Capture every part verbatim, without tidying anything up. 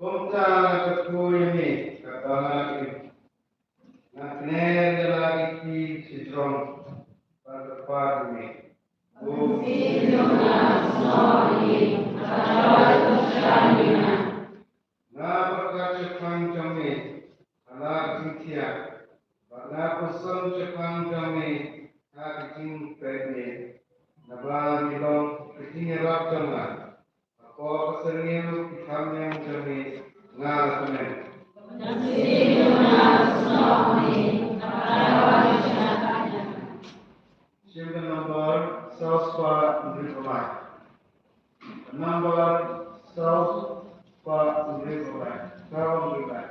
Kumta nga kyrkhu ïa me katba nga im. Nga kner ïa la ki kti shi jrong ban kyrpad ïa me. Ko Mynsiem jong nga, snoh ïa ngi. Nga ryngkat shaphang jong me ha la ka jingthiah, bad nga pyrshang shaphang jong me ha ka jingpeit me. Naba me long ka jingïarap jong nga. Hapoh ka syrngiew ki thamniang jong me nga la kmen. Shim ka number saw spah hynriew phew lai. Number saw spah hynriew phew lai. Saw hynriew phew lai.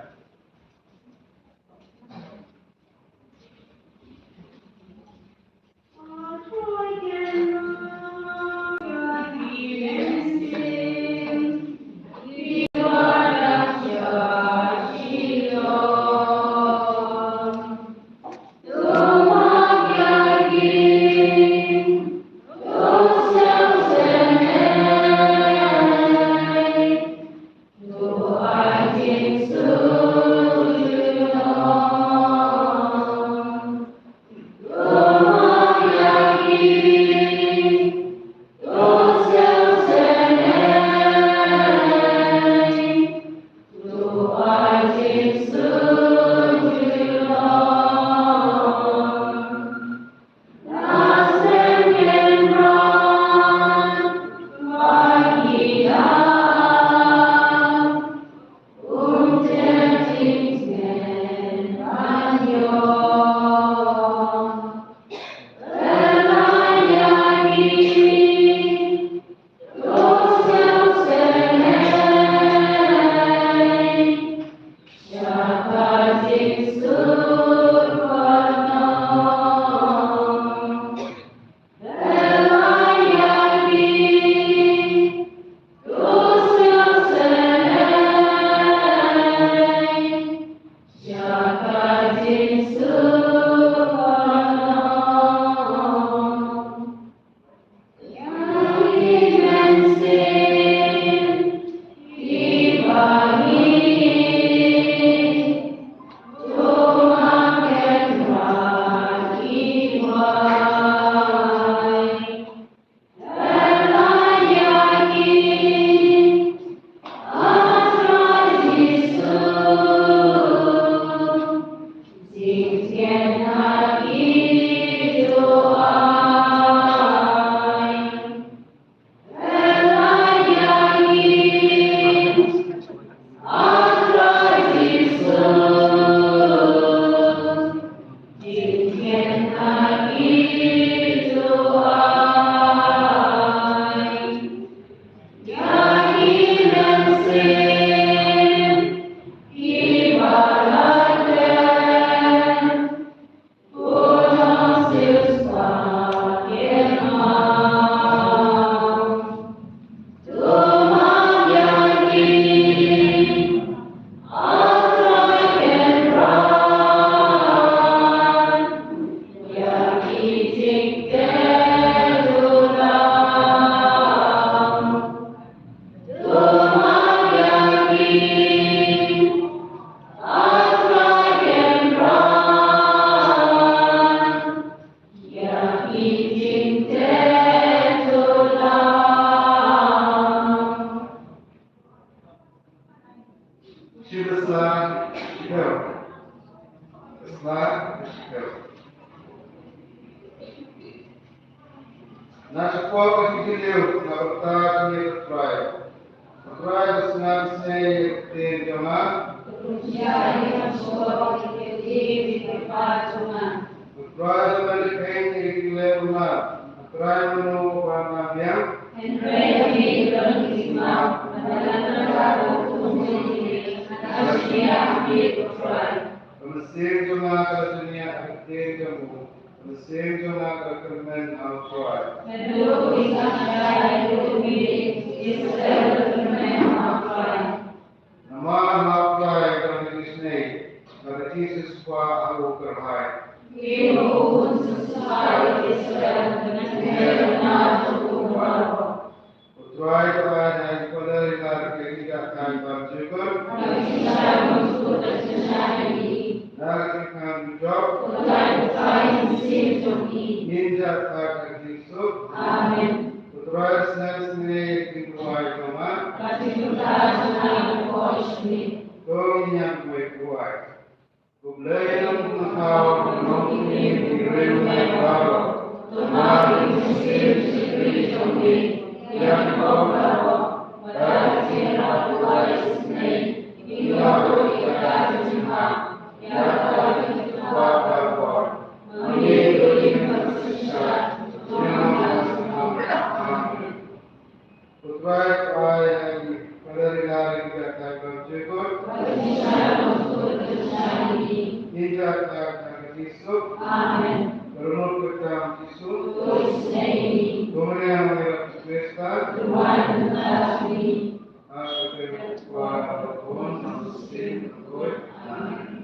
Shibun sla, shibun sla, shibun. Na shapoh ka jingkylli nga bynta ïa U Trai. U Trai ba sngap isynei ïa ka ktien jong nga. U Trai ba mane kheiñ ïa ki leh u nar. U Trai mano uba nga biang. Hynrei ïa ki don ki jingmap. Ba la kynrad kum jong ki. Ka mynsiem jong nga ka la jynjar ha ka ktien jong u. Ka mynsiem jong nga ka kyrmen ha U Trai. Naduh mynta shaduh mynta ki sdang kyrmen ha U Trai. Namar ha U Trai ka don ka jingisynei, bad ha Jisu Khrist u kyrhai. Ïa u un sngewsih ïa Israel, bad ïa u na u baroh. U Trai Ai, ai, ai, pada ila ke ida kai bab jukut. Ai, ai, ai, ai, ai, ai, ai, ai. Nar ke kan jok. Ai, ai, ai, ai, ai. Ninja ka ka Jisu. Amen. Putra snes ne kin kuai kama. Kati putra jana ko isni. Kong yang kuai kuai. Khublei ïa U Trai, u nongpynim ïa ki briew baroh. Namar ki mynsiem shakri jong ki, ki ïakob baroh. Bad ki jingïaroh duwai isynei, ki ïoh ruh ïa ka jingmap, ïa ka jingtbah baroh. Ma ngi ruh ngin pynshisha, junom la junom. Amen. Putra ai, ai, pada ila ila kai bab jukut. Ninja ka ka Jisu. Amen. Bermut ka Jisu. Kumria Maria Krista. Aku berkuasa untuk sin. Amen.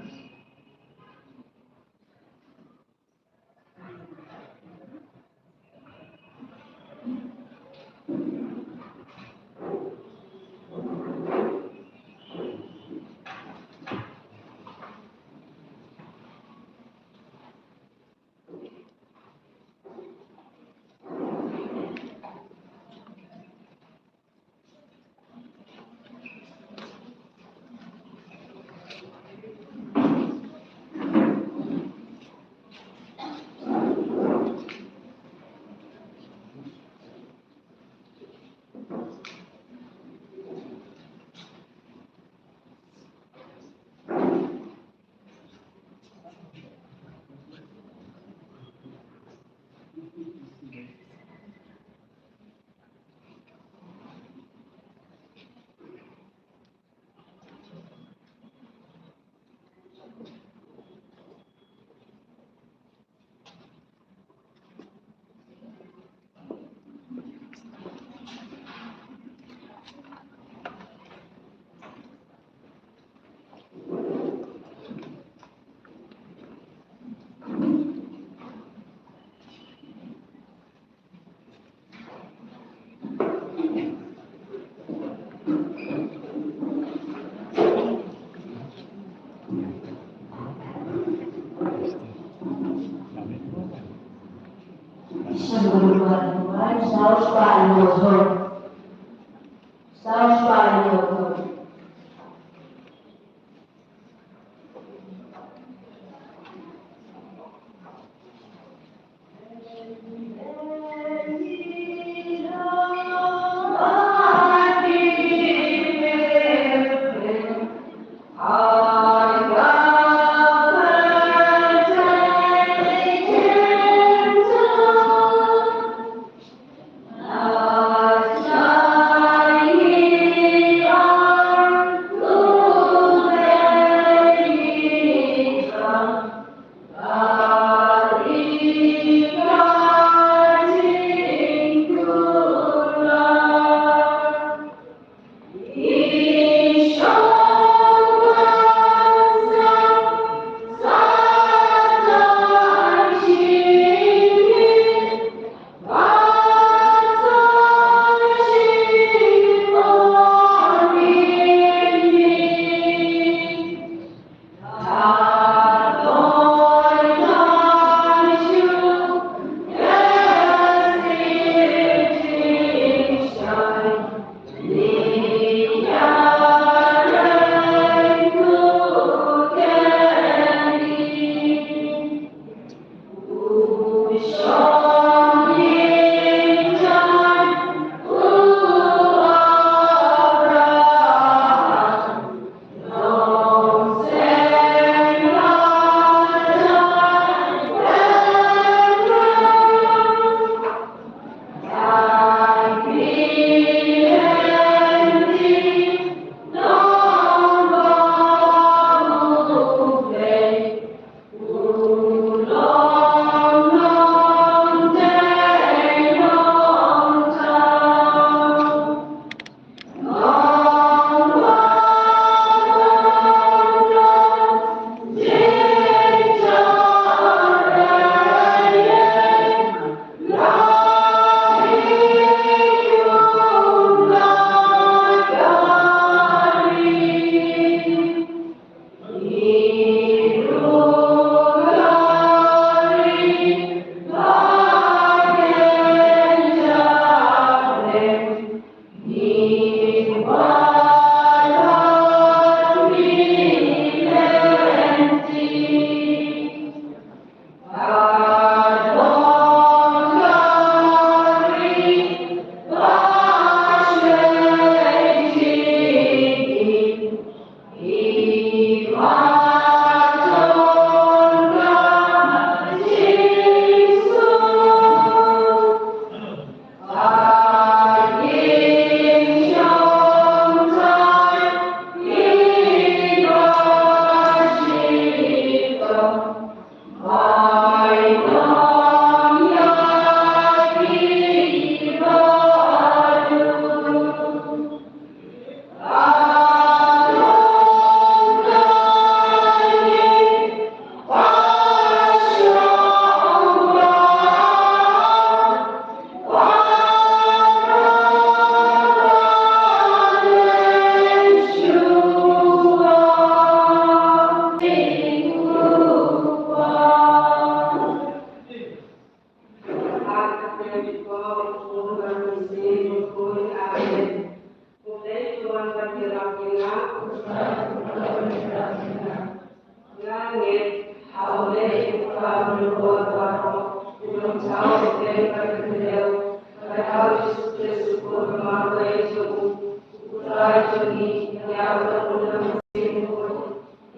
Jong ngi, ïa u Lamrim,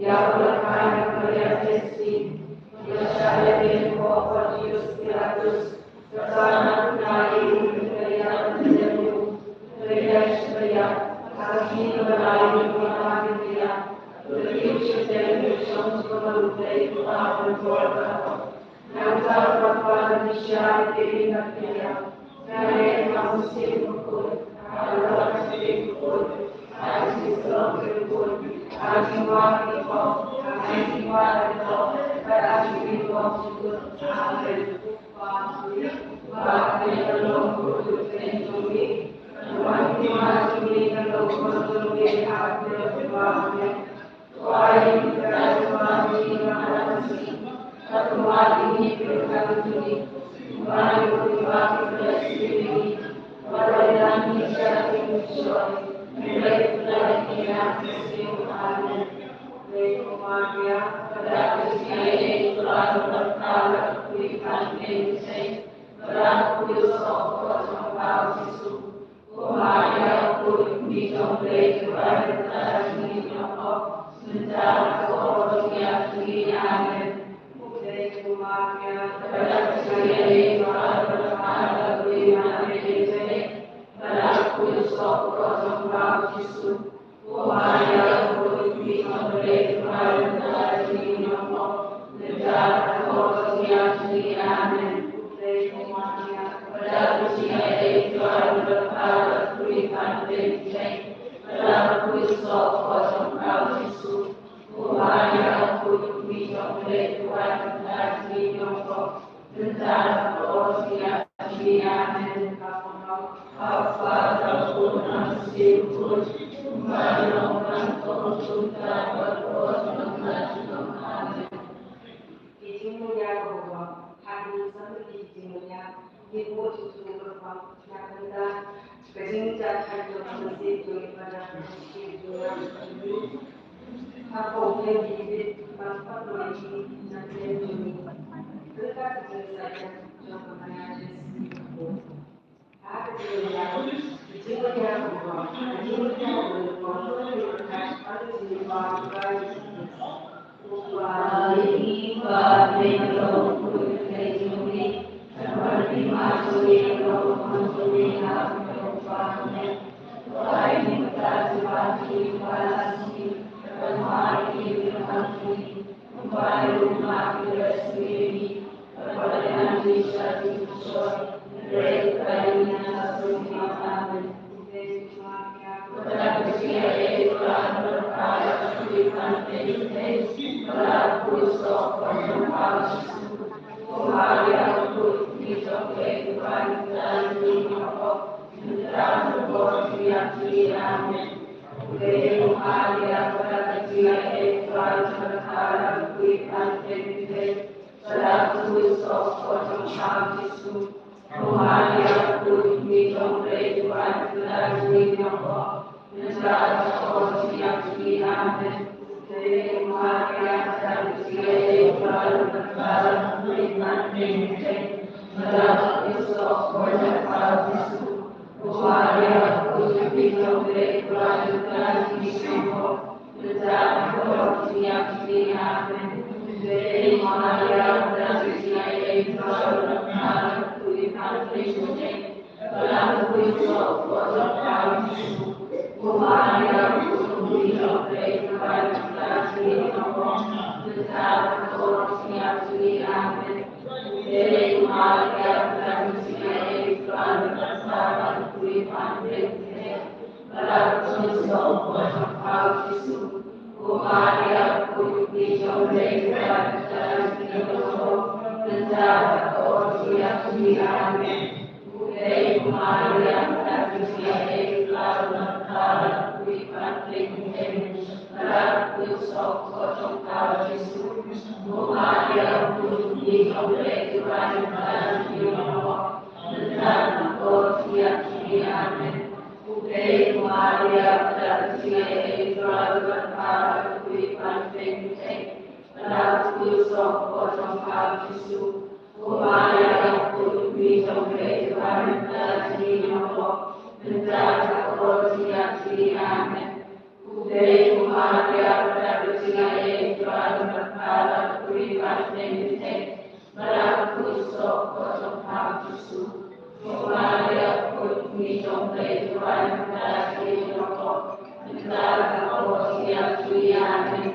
ïa u Maria Theisotti, ïa u Pontius Pilatus, Amen. Khublei ko Maria, ka dap ka jingaiei, U Trai u don bad pha, la kyrkhu ïa phi ban pynthei, ba la kyrkhu ïa u soh ka kpoh jong pha Jisu. Ko Maria, khuid, kmie jong U Blei, duwai ïa ngi kita ki dohnud, mynta bad ka hor ba ngin ïap. Amen.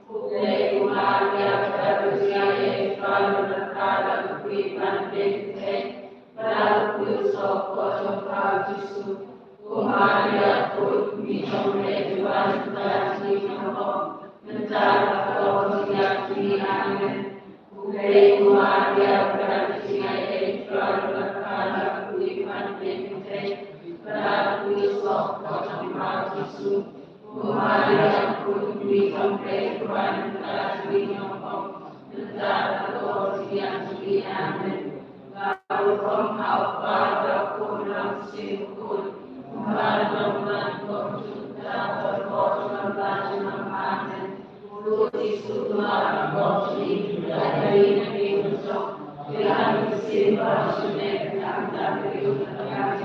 Khublei ko Maria, ka dap ka jingaiei, U Trai u don bad pha, la kyrkhu ïa phi ban pynthei, ba la kyrkhu ïa u soh ka kpoh jong pha Jisu. Ko Maria, khuid, kmie jong U Blei, duwai ïa ngi kita ki dohnud, mynta bad ka hor ba ngin ïap. Amen. Khublei ko Maria, ka dap ka jingaiei, U Trai u don bad pha, la kyrkhu ïa phi ban pynthei, ba la kyrkhu ïa u soh ka kpoh jong pha Jisu. Ko Maria, khuid, kmie jong U Blei, duwai ïa ngi kita ki dohnud, mynta bad ka hor ba ngin ïap. Amen. Ka burom ha u Kpa, ha u Khun, ha u Mynsiem Bakhuid, kumba la long mynta, kumjuh mynta, bad ha ka por junom la junom. Amen. Ko Jisu, U Kpa jong ngi, la ïaid na ka diengphna jong phi, ïa ka mynsiem bymjukut, ïa ka mynsiem bymjukut.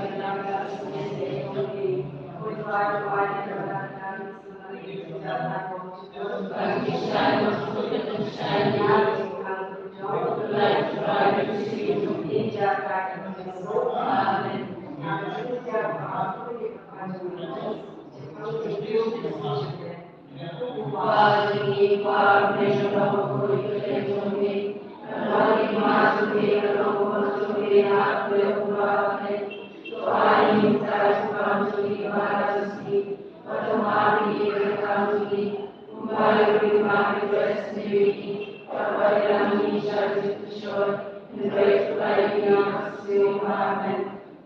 Amen.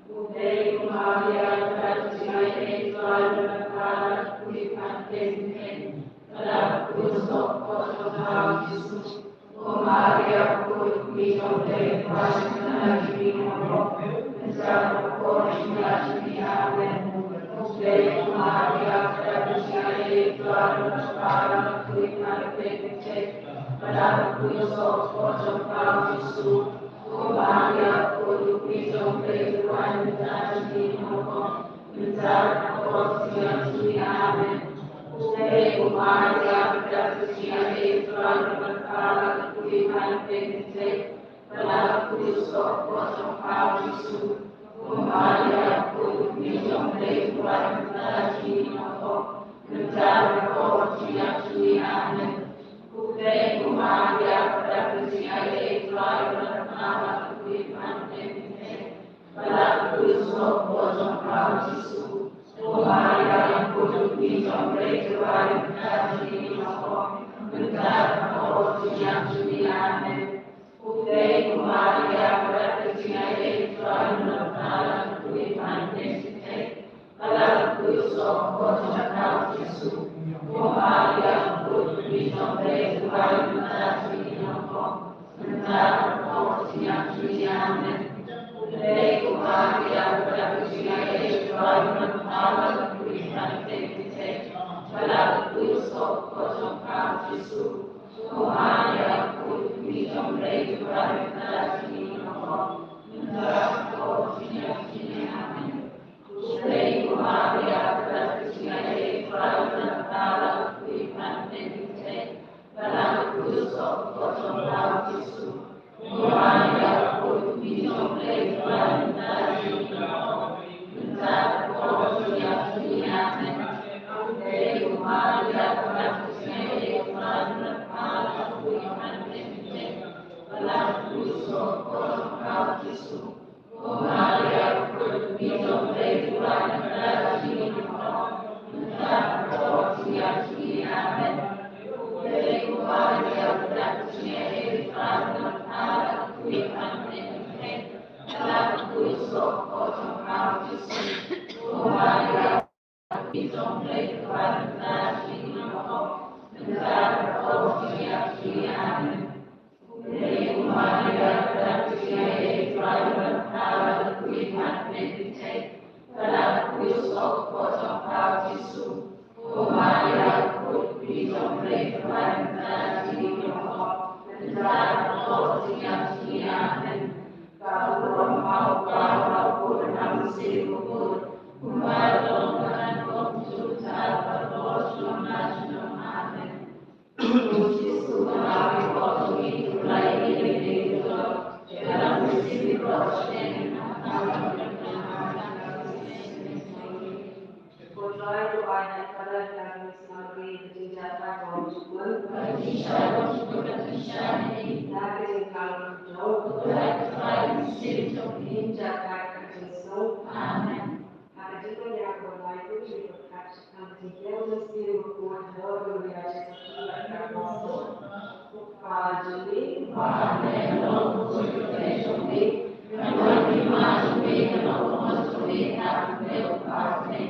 Khublei ko Maria, ka dap ka jingaiei, U Trai u don bad pha, la kyrkhu ïa phi ban pynthei, ba la kyrkhu ïa u soh ka kpoh jong pha Jisu. Ko Maria, khuid, kmie jong U Blei, duwai ïa ngi kita ki dohnud, mynta bad ka hor ba ngin ïap. Amen. Khublei ko Maria, ka dap ka jingaiei, U Trai u don bad pha, la kyrkhu ïa phi ban pynthei, ba la kyrkhu ïa u soh ka kpoh jong pha Jisu. Ko Maria, khuid, kmie jong U Blei, duwai ïa ngi kita ki dohnud, mynta bad ka hor ba ngin ïap. Amen. Khublei ko Maria, ka dap ka jingaiei, U Trai u don bad pha, la kyrkhu ïa phi ban pynthei, ba la kyrkhu ïa u soh ka kpoh jong pha Jisu. Ko Maria, khuid, kmie jong U Blei, duwai ïa ngi kita ki dohnud, mynta bad ka hor ba ngin ïap. Amen. Khublei ko Maria, ka dap ka jingaiei, U Trai u don bad pha, la kyrkhu ïa phi ban pynthei, ba la kyrkhu ïa u soh ka kpoh jong pha Jisu. Ko Maria, khuid, kmie jong U Blei, duwai ïa ngi kita ki dohnud, mynta bad ka hor ba ngin ïap. Amen. Khublei ko Maria, ka dap ka jingaiei, U Trai u don bad pha, la kyrkhu ïa phi ban pynthei, ba la kyrkhu ïa u soh ka kpoh jong pha Jisu. Ko Maria, khuid, kmie jong U Blei, duwai ïa ngi kita ki dohnud, mynta bad ka hor ba ngin ïap. Amen. Khublei ko Maria, ka dap ka jingaiei, U Trai u don bad pha, la kyrkhu ïa phi ban pynthei, ba la kyrkhu ïa u soh ka kpoh jong pha Jisu. Ko Maria, khuid, kmie jong U Blei, duwai ïa ngi kita ki dohnud, mynta bad ka hor ba ngin ïap. Amen. Khublei ko Maria, ka dap ka jingaiei, U Trai u don bad pha, la kyrkhu ïa phi ban pynthei, ba la kyrkhu ïa u soh ka kpoh jong pha Jisu. Ko Maria, khuid, kmie jong U Blei, duwai ïa ngi kita ki dohnud, mynta bad ka hor ba ngin ïap. Amen. Khublei ko Maria, ka dap ka jingaiei, U Trai u don bad pha, la kyrkhu ïa phi ban pynthei, ba la kyrkhu ïa u soh ka kpoh jong pha Jisu. Ko Maria, khuid, kmie jong U Blei, duwai ïa ngi kita ki dohnud, mynta bad ka hor ba ngin ïap. Amen. Khublei ko Maria, ka dap ka jingaiei, U Trai u don bad pha, la kyrkhu ïa phi ban pynthei, ba la kyrkhu ïa u soh ka kpoh jong pha Jisu. Ko Maria, khuid, kmie jong U Blei, duwai ïa ngi kita ki dohnud, mynta bad ka hor ba ngin ïap. Amen. Khublei ko Maria, ka dap ka jingaiei, U Trai u don bad pha, la kyrkhu ïa phi ban pynthei, ba la kyrkhu ïa u soh ka kpoh jong pha Jisu. Ko Maria, khuid, kmie jong U Blei, duwai ïa ngi kita ki dohnud, mynta bad ka hor ba ngin ïap. Amen. Ka burom ha u Kpa, ha u Khun, ha u Mynsiem Bakhuid, kumba la long mynta, kumjuh Trai to ai ha i Father Francis Marie ka jingjahthait ba ym jukut. Ba jingshai ba ym jukut, ba jingshai na i. Na ka jingkhang ka jong u Trai, Trai Mynsiem jong i. Ngin jahthait ha ka jingsuk. Amen. Ha ka jingmanya kaba lai, to ngin ïa pyrkhat shaphang ka jingkiew mynsiem u Kpa, u Khun, bad u Jisu Khrist. U Kpa jong ngi. Ba ha bneng, to long u kyrteng jong me. Ngan ai ïa phi ha bneng, to long u kyrteng jong me.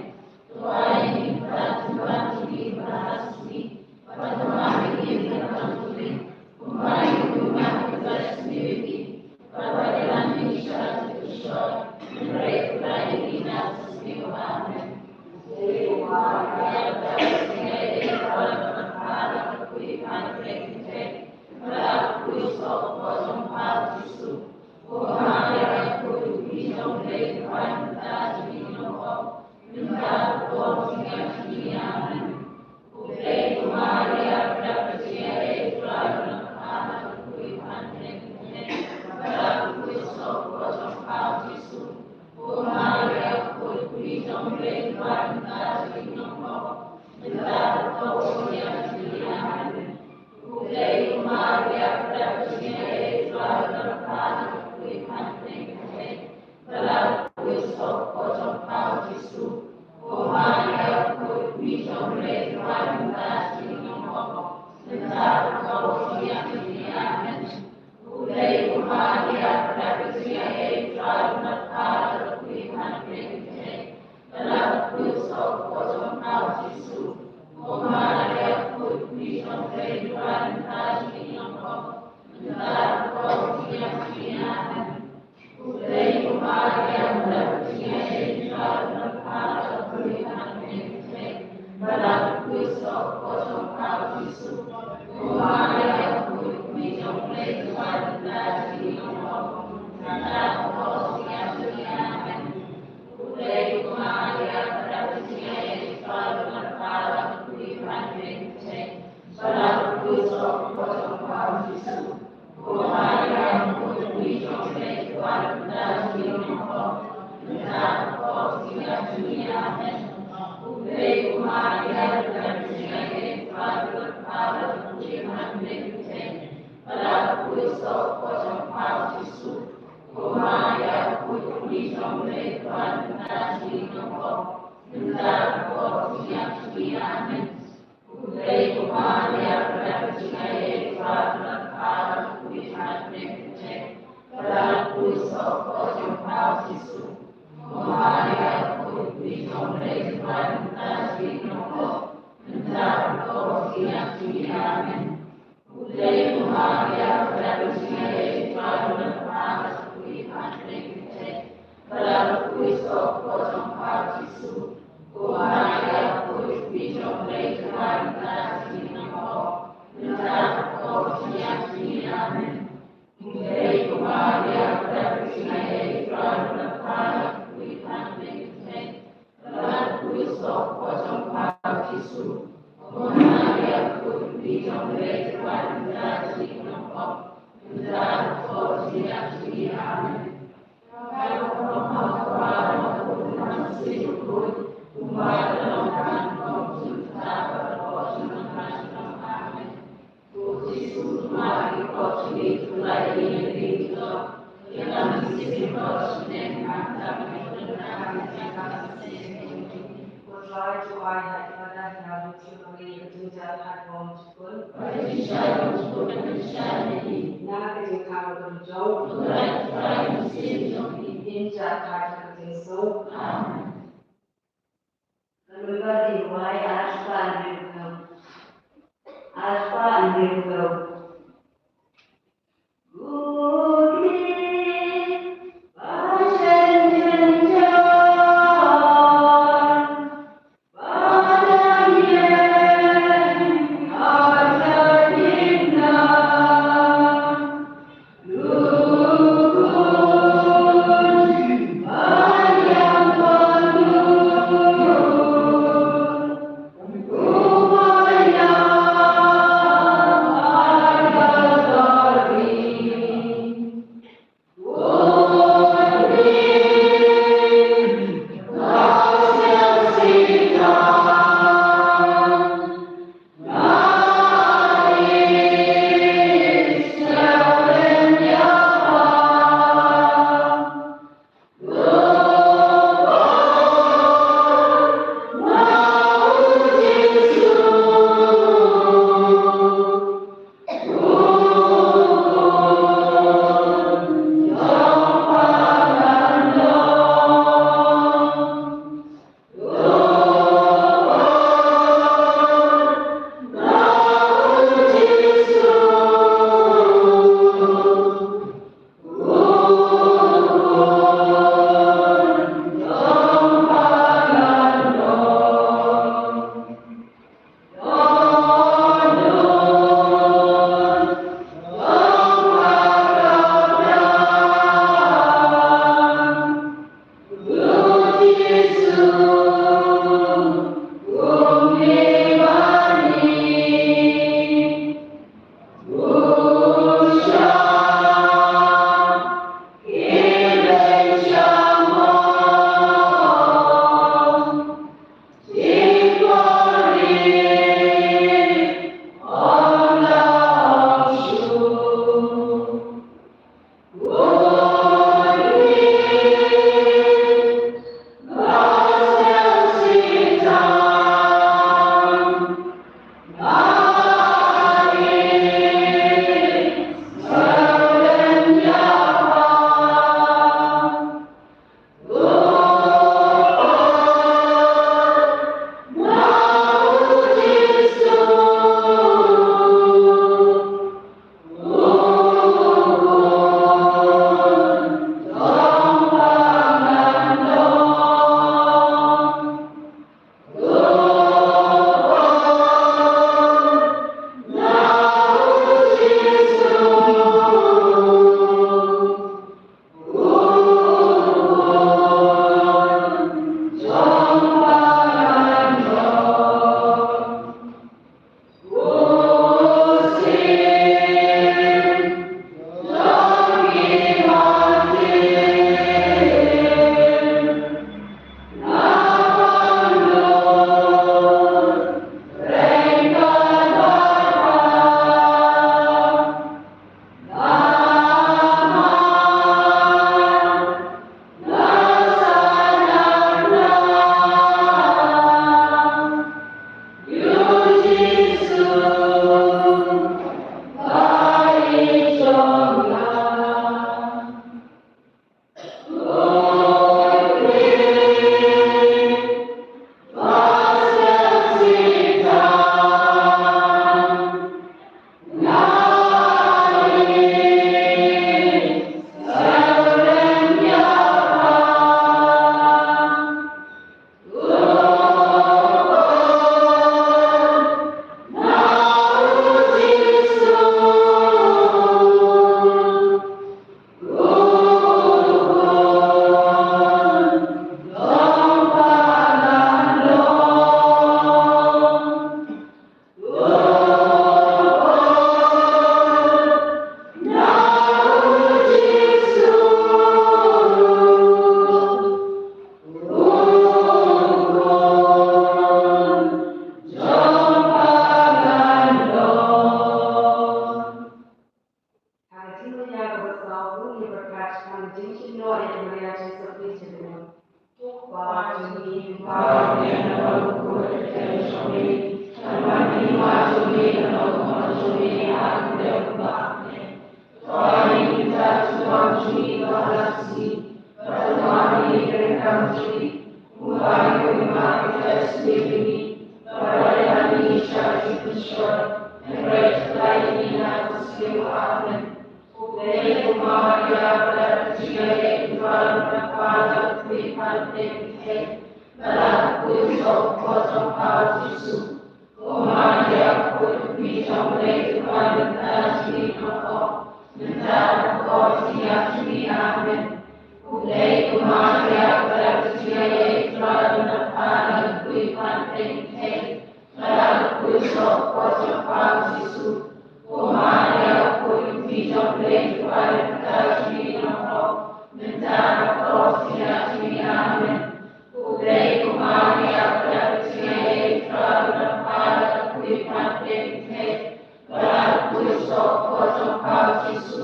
Amen. Remember the why Alpha and Omega. Alpha and Omega. Ko jong pha Jisu. Ko Maria, ko i kmie jong U Blei, to pynban lynter jong ngi ki nongpop, mynta bad ka por jong ngi. Amen. U Blei, ko Maria, ka dap ka jingaiei, U Trai u don bad pha, pha la kyrkhu ïa ngi ki pateng, mynta bad ka por jong ka kpoh jong pha Jisu. Ko Maria, ko i kmie jong U Blei, to pynban lynter jong ngi ki nongpop, mynta bad ka por jong ngi. Amen. U Blei, ko Maria, ka dap ka jingaiei, U Trai u don bad pha, pha la kyrkhu ïa ngi ki pateng, mynta bad ka por jong ka kpoh jong pha Jisu.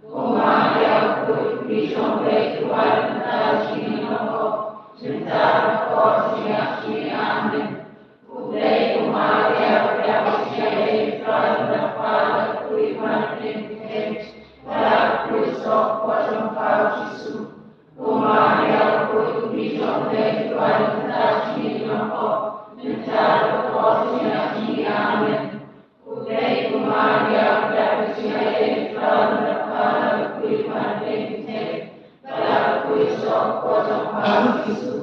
Ko Maria, ko i kmie jong U Blei, to pynban lynter jong ngi ki nongpop, mynta bad ka por jong ngi. Amen. U Blei, ko Maria, ka dap ka jingaiei, U Trai u don bad pha, pha la kyrkhu ïa ngi ki pateng, mynta bad ka por jong ka kpoh jong pha Jisu. Ko Maria, ko i kmie jong U Blei, to pynban lynter jong ngi ki nongpop, mynta bad ka por jong ngi. Amen. U Blei, ko Maria, ka dap ka jingaiei, U Trai u don bad pha, pha la kyrkhu ïa ngi ki pateng, mynta bad ka por jong ka kpoh jong pha Jisu.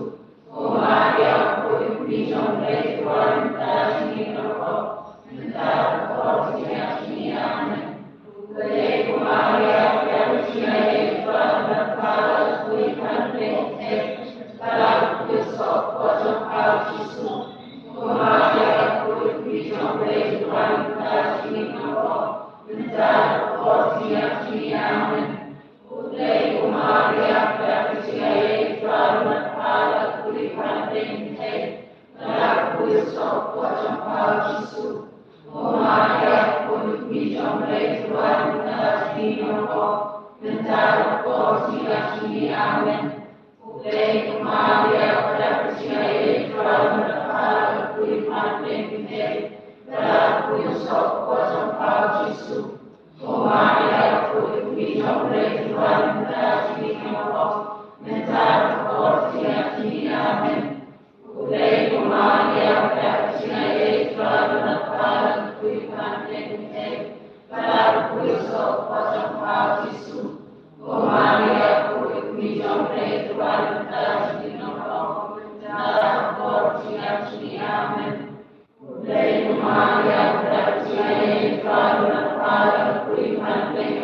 Ko Maria, ko i kmie jong U Blei, to pynban lynter jong ngi ki nongpop, mynta bad ka por jong ngi. Amen. U Blei, ko Maria, ka dap ka jingaiei, U Trai u don bad pha, pha la kyrkhu ïa ngi ki pateng, mynta bad ka por jong ka kpoh jong pha Jisu. Ko Maria, ko i kmie jong U Blei, to pynban lynter jong ngi ki nongpop, mynta bad ka por jong ngi. Amen. U Blei, ko Maria, ka dap ka jingaiei, U Trai u don bad pha, pha la kyrkhu ïa ngi ki pateng, mynta bad ka por jong ka kpoh jong pha Jisu. Ko Maria, ko i kmie jong U Blei, to pynban lynter jong ngi ki nongpop, mynta bad ka por jong ngi. Amen. U Blei, ko Maria, ka dap ka jingaiei, U Trai u don bad pha, pha la kyrkhu ïa ngi ki pateng, mynta bad ka por jong ka kpoh jong pha Jisu. Ko Maria, ko i kmie jong U Blei, to pynban lynter jong ngi ki nongpop, mynta bad ka por jong ngi. Amen. U Blei, ko Maria, ka dap ka jingaiei, U Trai u don bad pha, pha la kyrkhu ïa ngi ki pateng, mynta bad ka por jong ka kpoh jong pha Jisu. Ko Maria, ko i kmie jong U Blei, to pynban lynter jong ngi ki nongpop, mynta bad ka por jong ngi. Amen. U Blei, ko Maria, ka dap ka jingaiei, U Trai u don bad pha, pha la kyrkhu ïa ngi ki pateng,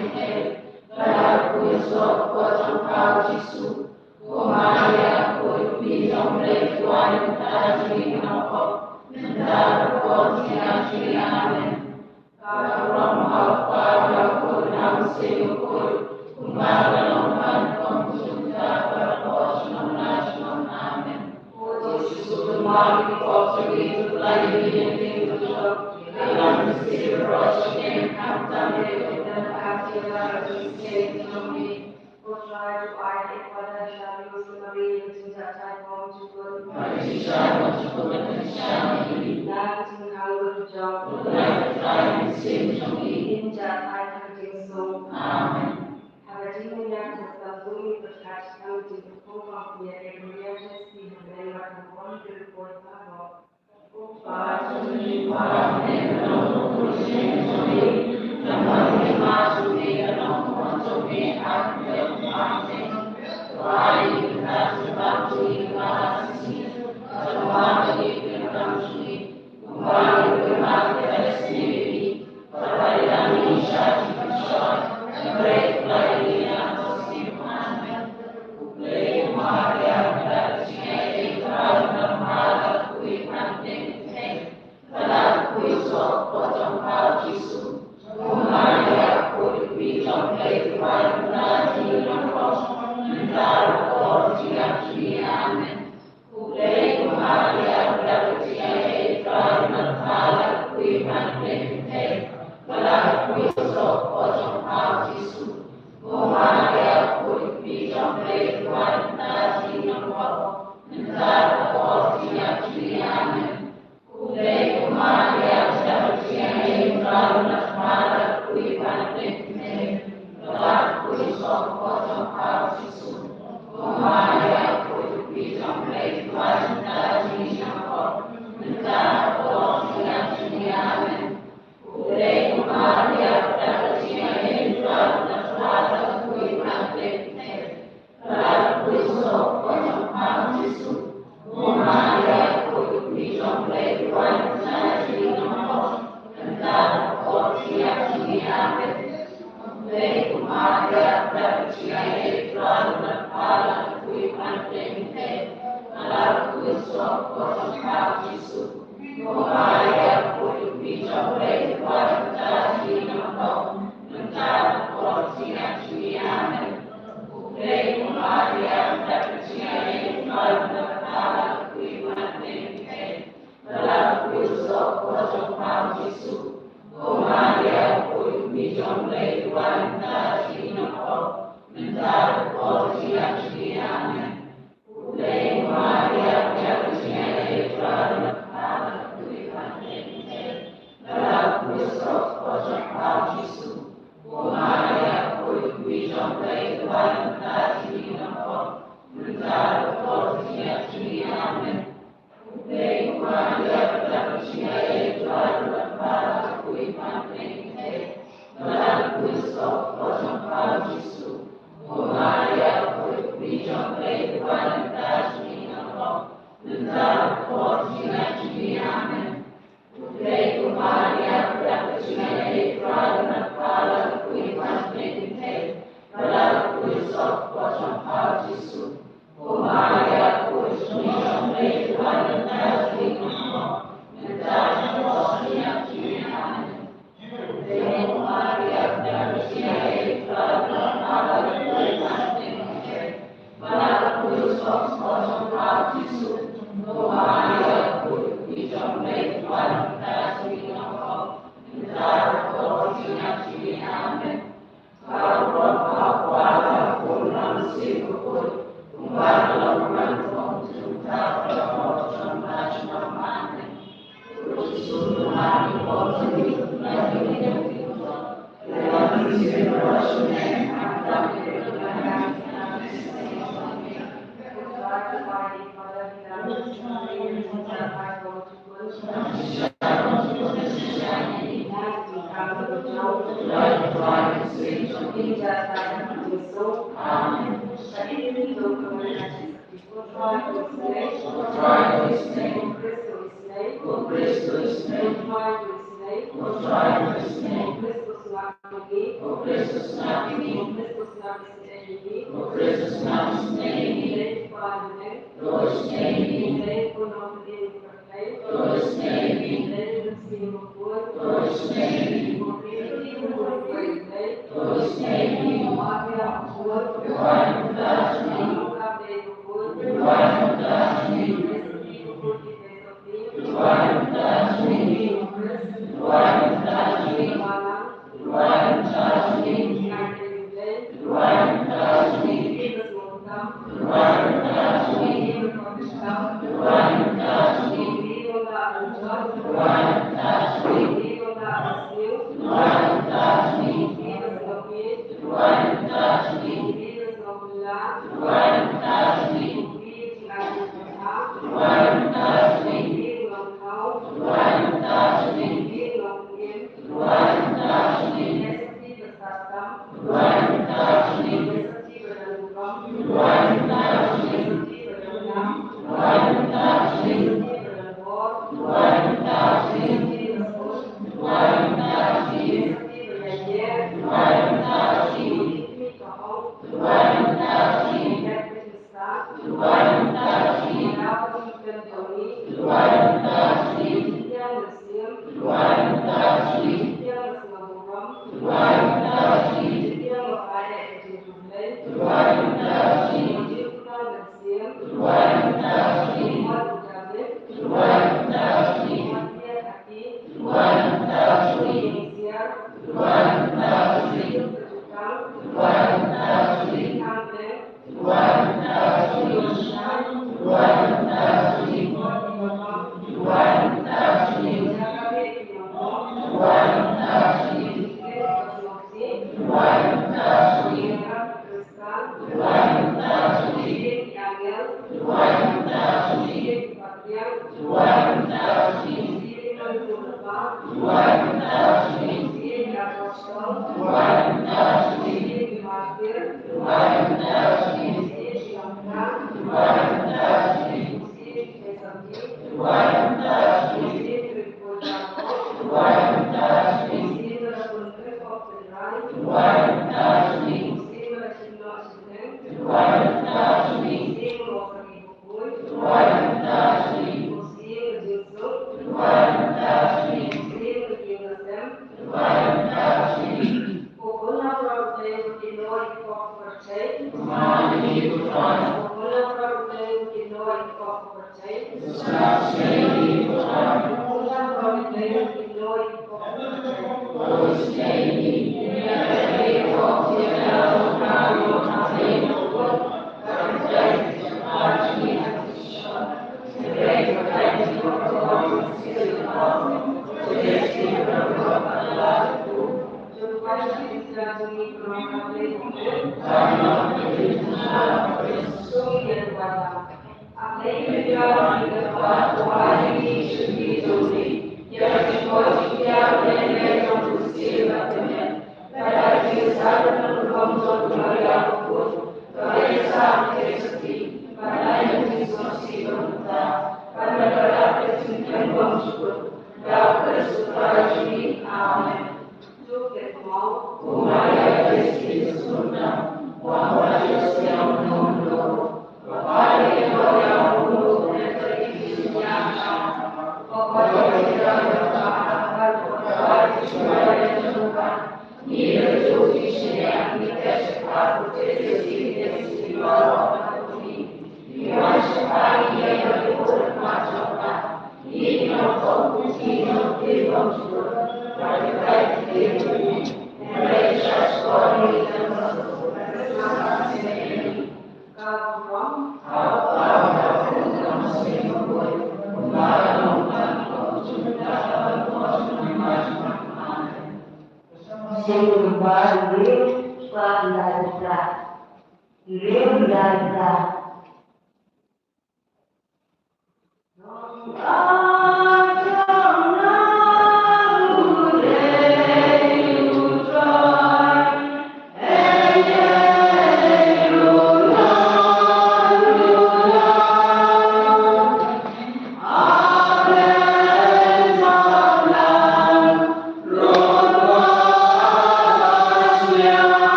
mynta bad ka por jong ka kpoh jong pha Jisu. Ko Maria, ko i kmie jong U Blei, to pynban lynter jong ngi ki nongpop, mynta bad ka por jong ngi. Amen. Ka burom ha u Kpa, ha u Khun, ha u Mynsiem Bakhuid, kumba ka la long, bad kumjuh, bad ka la ka por junom la junom. Amen. O Jisu, to map ïa ki pop jong ngi, to pyllait ïa ngi na ka diengduh jong ka jong ngi, khamtam ïa ka jingïaid jong ngi. Ko Trai, to ai ha i Father Xavier Maria ka jingjahthait bymjukut, bad ka jingshai bymjukut, bad ka jingshai bymjukut na ka jingkhang dujok, bad to lait Trai ha ka mynsiem jong ngi, ngin jahthait ha ka jingsuk. Amen. Ha ka jingmyntoi ka Samdum ngi pyrkhat shaphang ka jingpynphong pangphiah ïa ka Maria Theisotti ha bneng bad ha ka bor jong ka Trai Baroh.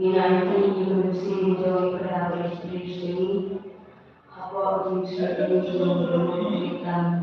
Ïa ïa ki, ïa ki mynsiem jong ki para bangeit Khristan, hapoh ki mynsiem jong ki para bangeit Khristan.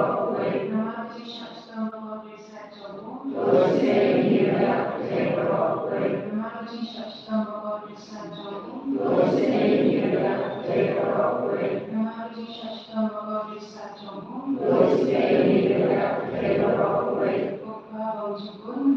baroh kawei. Namar ka jingshah shitom bakordit sait jong u, to isynei ïa ngi ruh ïa ka pyrthei baroh kawei. Namar ka jingshah shitom bakordit sait jong u, to isynei ïa ngi ruh ïa ka pyrthei baroh kawei. Namar ka jingshah shitom bakordit sait jong u, to isynei ïa ngi ruh ïa ka pyrthei baroh kawei. Ko Kpa ba jubab,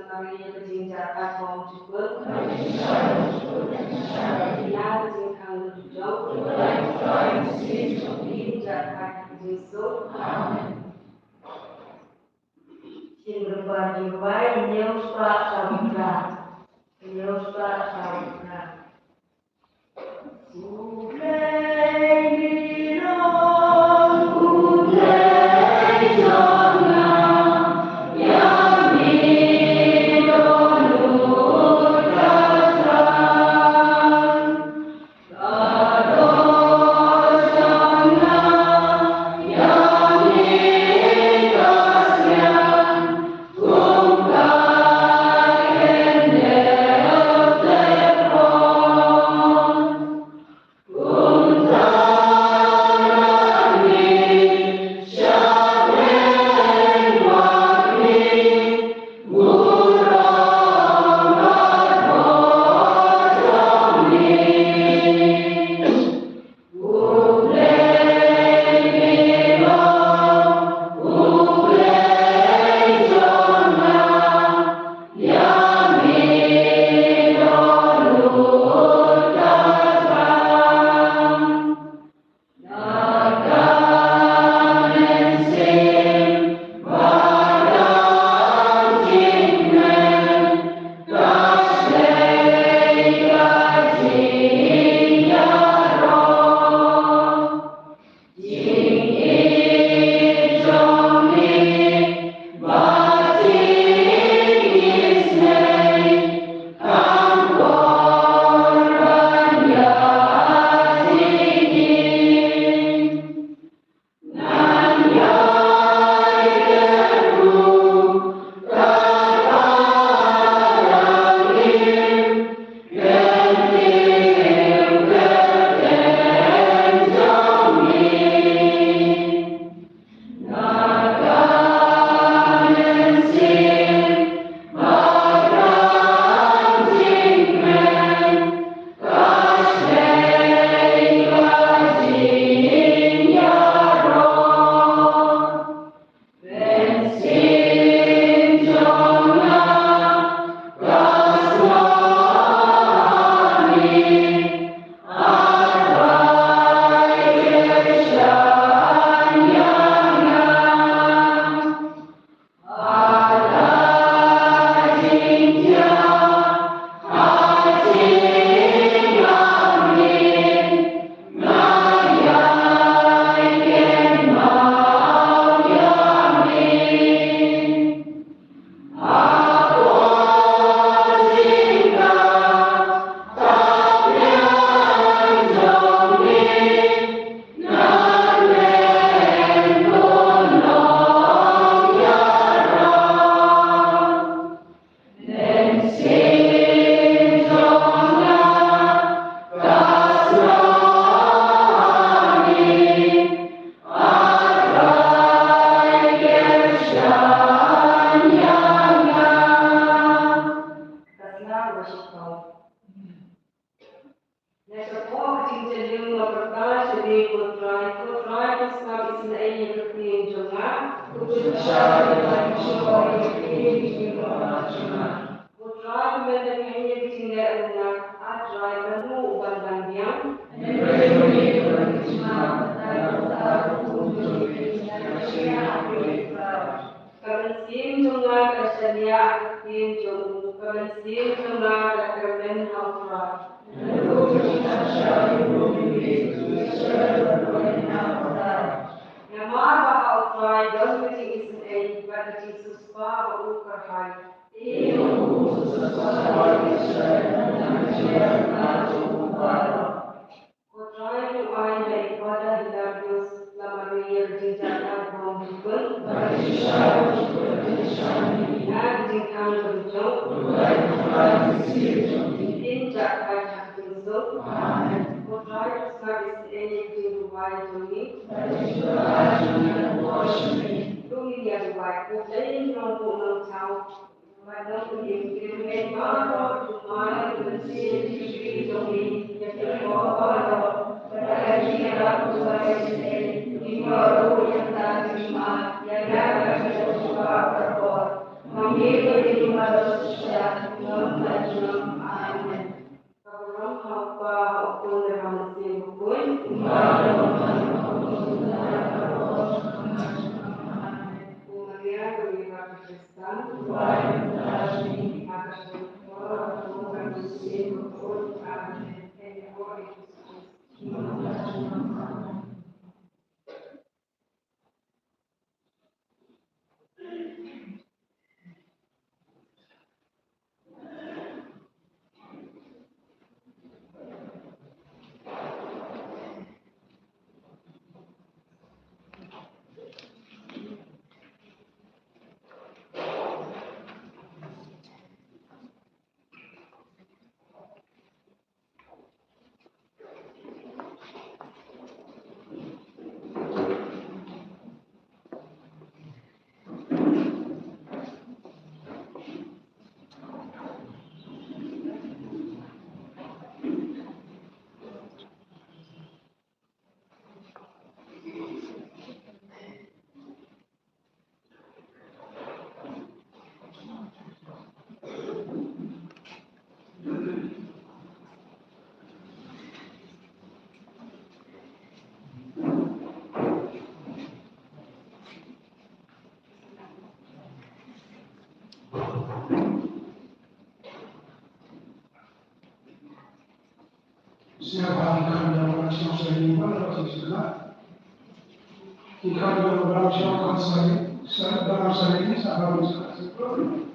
Maria ka jingjahthait bymjukut. Ïa ka jingkhang ka jong. Ka jingjahthait ka jingsuk. Amen. Shin rymbai rymbai, ñiew spah sha U Trai. Ñiew spah sha U Trai. Nga shapoh ka jingjalung nga pyrta shane, ko Trai, ko Trai, to sngap isynei ïa ka ktien jong nga. Ko Trai, to sngap ïa ka ktien jong nga. Ko Trai, to men da ka jingleh jong nga. A Trai, mano uban dang biang? Ka mynsiem jong nga ka shaniah ha ka ktien jong u, ka mynsiem jong nga ka kyrmen ha U Trai. Namar ba ha U Trai don ka jingisynei bad ka jingsiewspah ba u kyrhai. Ko Trai, to ai ha i Father Hilarius Lamaria ka jingjahthait bymjukut. Ïa ka jingkhang ka jong. Kin jahthait ha ka jingsuk. Amen. Ko Trai, to sngap isynei ïa ka jingduwai jong ngi. To ngin ïa duwai. Ko Blei Nongbuh Nongthaw. Sngewbha ki kham ïa ka Bynta Shnong Saini, ba la sngewbha. Ki kham ïa ka Bynta Shnong Saini, sa Bynta Saini, sa Bynta Saini.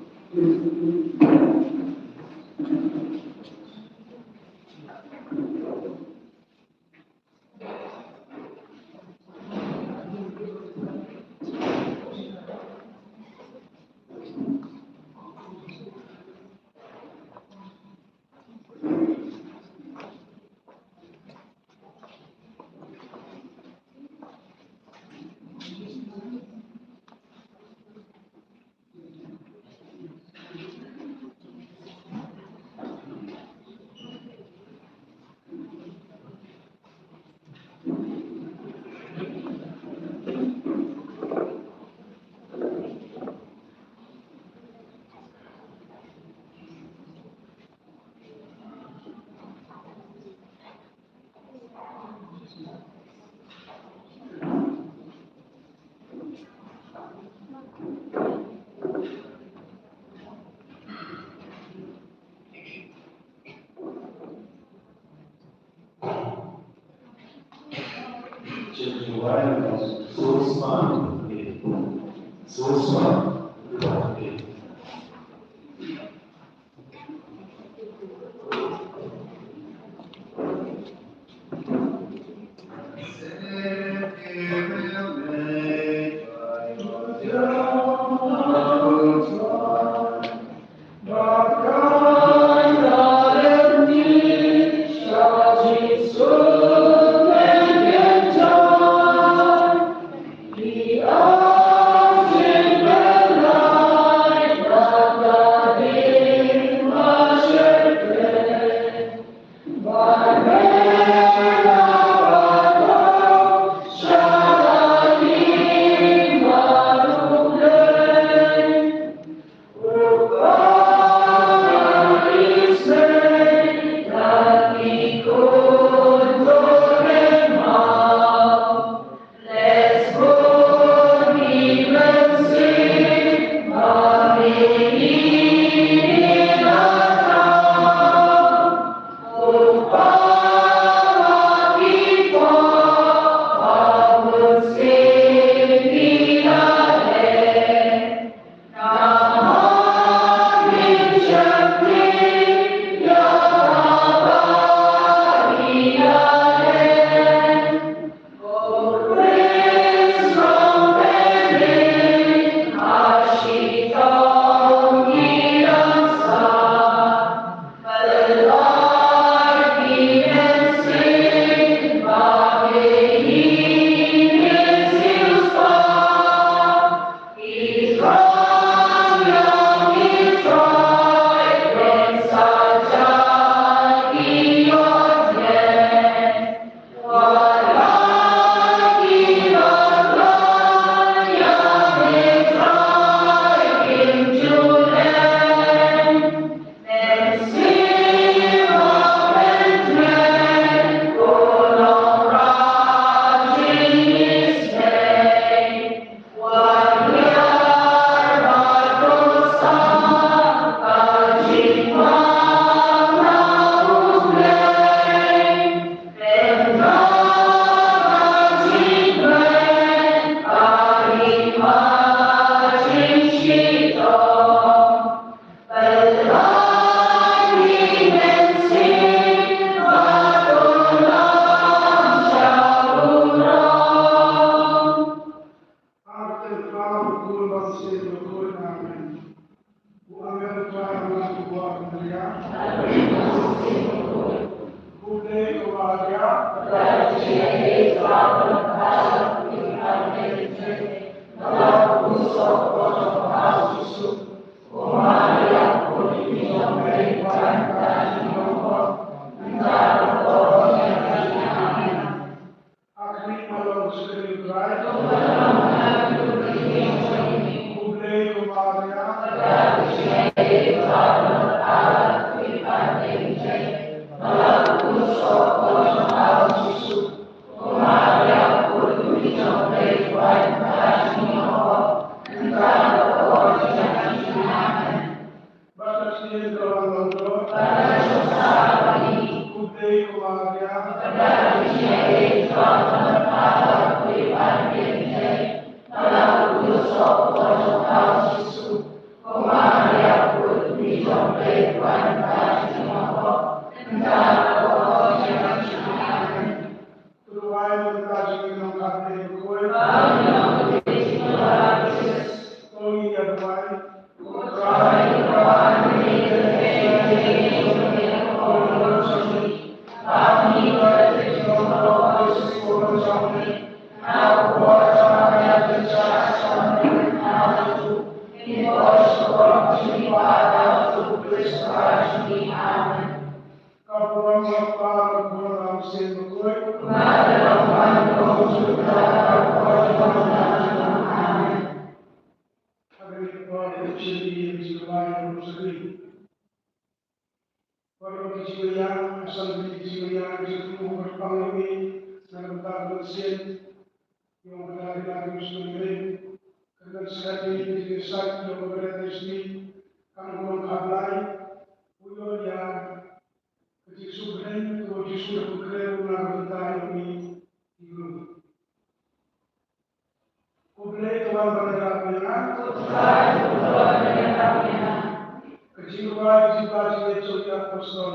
Ka jingrwai jong ki apostol.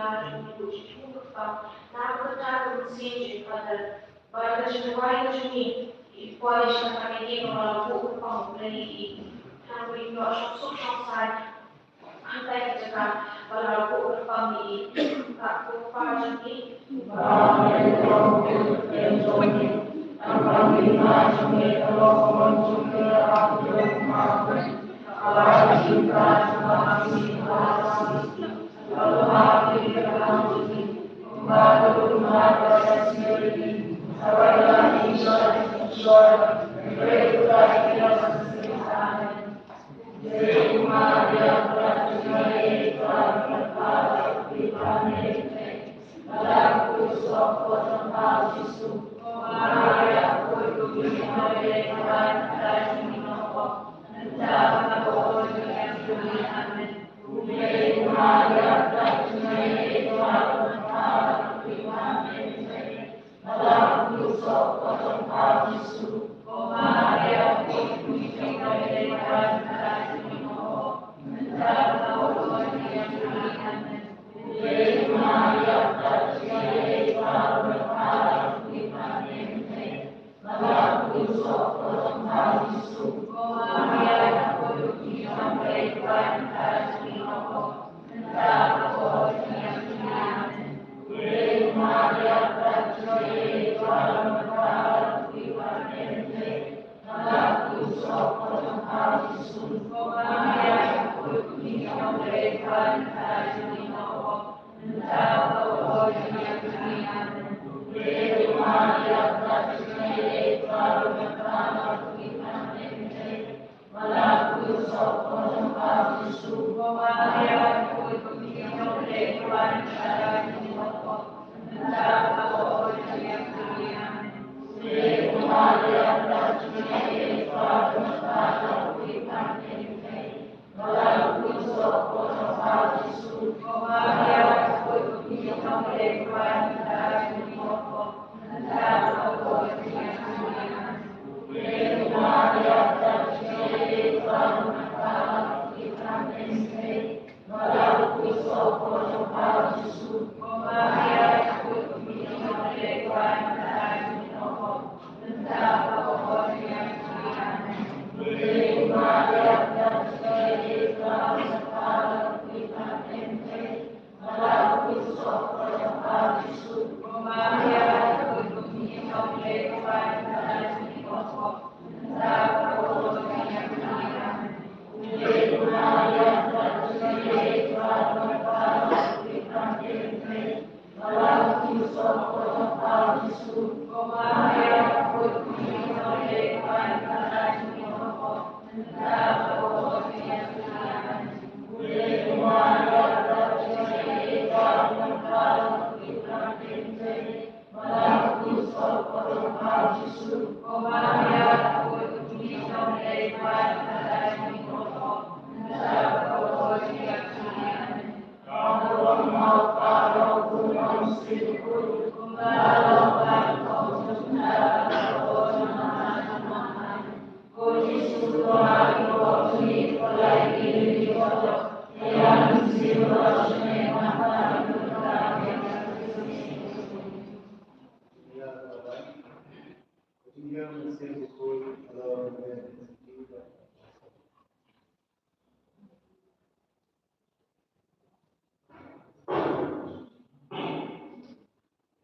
la jong ngi, Jisu Khrist, na ka bynta ka mynsiem jong u Father, bad ka jingrwai ka jong ngi, i kwah sha kane ka ba la buh kyrpang U Blei ïa i. Tang ba ngin ïoh shong suk shong sai. Hangta ki jaka ba la buh kyrpang ïa i. Ka Kpa jong ngi.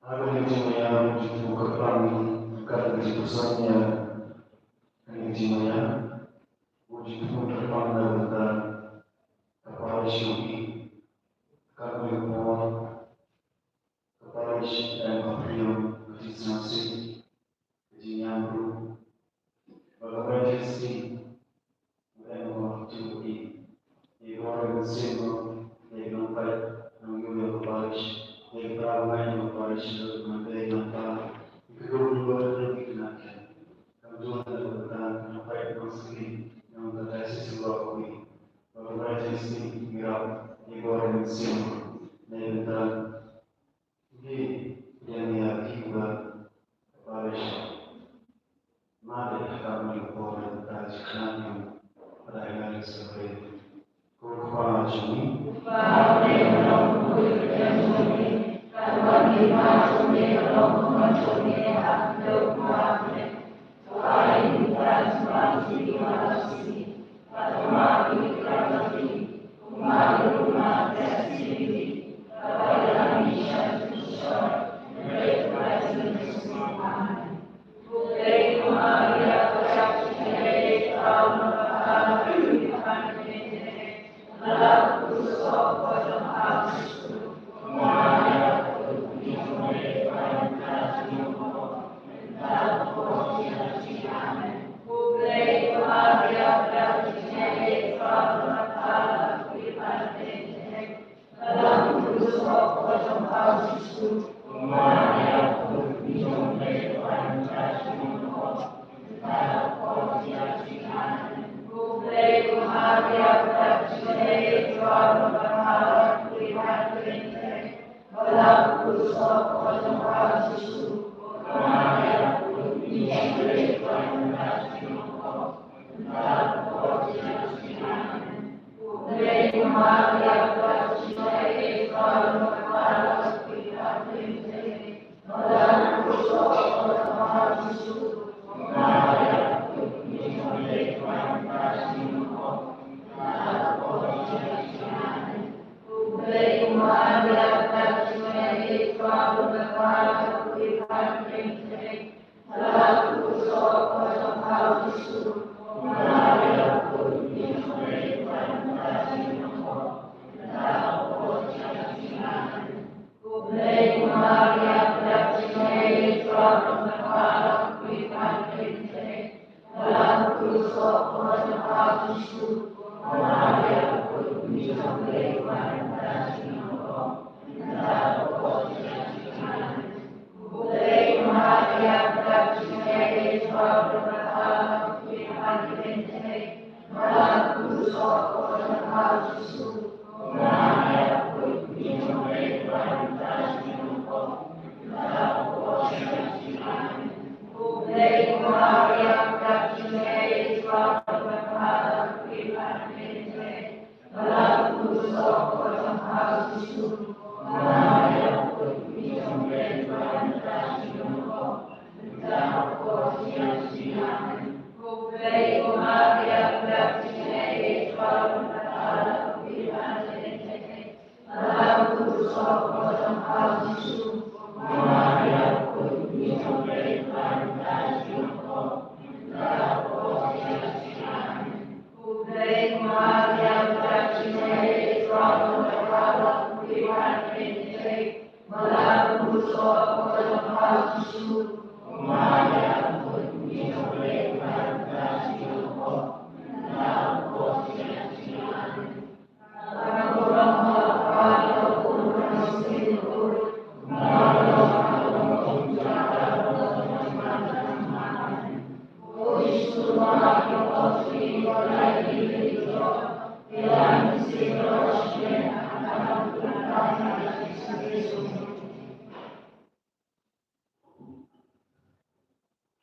Haba ngi jingmut ïa u jingpyrkhat, ka jingpyrkhat ïa ka jingmut ïa u jingpyrkhat na ka bynta ka parish jong ngi, ka bynta ka parish em ha Priok, ka jingïaseng, ka jingïam ruh, ba ka parish jong ngi. Ba ka parish jong ngi, ïa ka bor ka mynsiem, ïa ka nongpeit nongïoh ïa ka parish, ïa ka trai bnai ïa ka parish, ïa ka nongpeit nongpeit, ïa ka dum nongpeit nongpeit na ka. Kam jong ka nongpeit nongpeit nongskript, nongpeit ka diocese Mawkyrwat. Ba ka parish jong ngi, ïa ka bor ka mynsiem, ïa ka nongpeit Ngi ïa ngi ïa ki ba parish. Ma de ka mi ko de ta chi kna ni. Pada ïa ngi sebagai ko kepala jong ngi.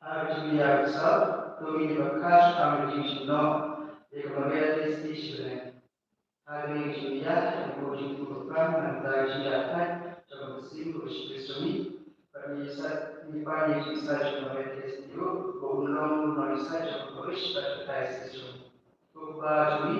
Ha ka jingïaid saw, to ngin ïa pyrkhat shaphang ka jingshim noh ïa ka Maria Theisotti shibneng. Ha kane ka jingïaid, ngi buh jingkyrkhu ba kan nangta ka jingïaid thait jong ka mynsiem kaba sheptieng jong ngi. Bad ngi ïasaid, ngi pan ïa ka jingïasaid jong ka Maria Theisotti ruh ba un long u nongïasaid jong ka parish bad ka diocese jong ngi. Ko Kpa jong ngi.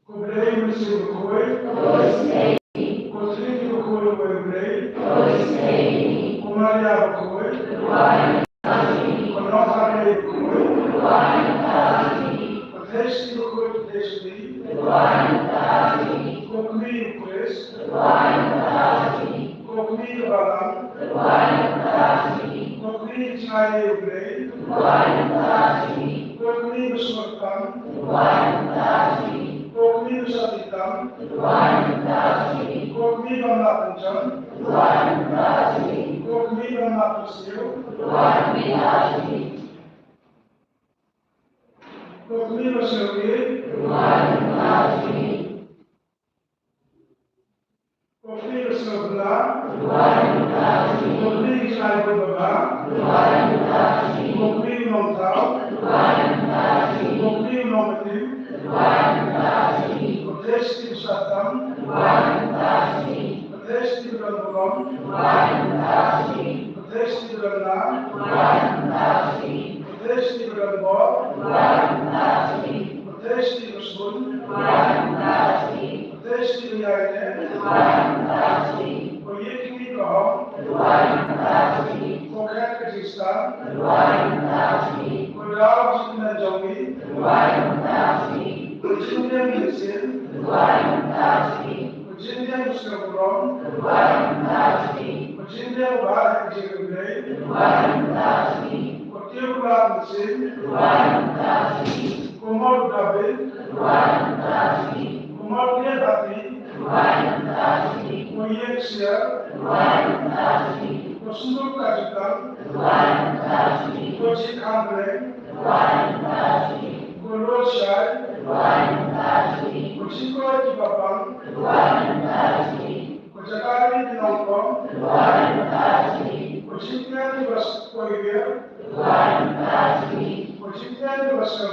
Ko Blei Mynsiem Bakhuid. Ko Triniti Bakhuid, Blei. Ko Maria Bakhuid. Ko Nongthaw Blei Bakhuid. Ko Theisotti Bakhuid, Theisotti. Ko Kmie Khrist. Ko Kmie Balang. Ko Kmie Jngai Blei. Ko Kmie Basngewtam. Ko Kmie Basngewtam. Ko Kmie Bamlak Pynjot. Ko Kmie Bamlak Pynsiew. Ko Kmie Basngewthuh. Ko Kmie Basngewbha. Ko Kmie Jngai Bud Babha. Ko Kmie Nongthaw. Ko Kmie Nongmyntoi. Ko Theisotti Basngewtam. Ko Theisotti Badonburom. Ko Theisotti Badonlah. Ko Theisotti Badonbor. Ko Theisotti Basbun. Ko Theisotti Baïaineh. Ko Ïingkmie Bahong. Ko Khet ka Jingstad. Ko Daw Jingkmen jong ngi. Ko Jingbiang Mynsiem. Ko Jingbiang Basngewburom. Ko Jingbiang Bah ha ka Jingim Blei. Ko Tiew Kular Mynsiem. Ko Mot u David. Ko Mot u Nehati. Ko Ïing Ksiar. Ko Synduk Kajukam. Ko Jingkhang Blei. Ko Lor Shai.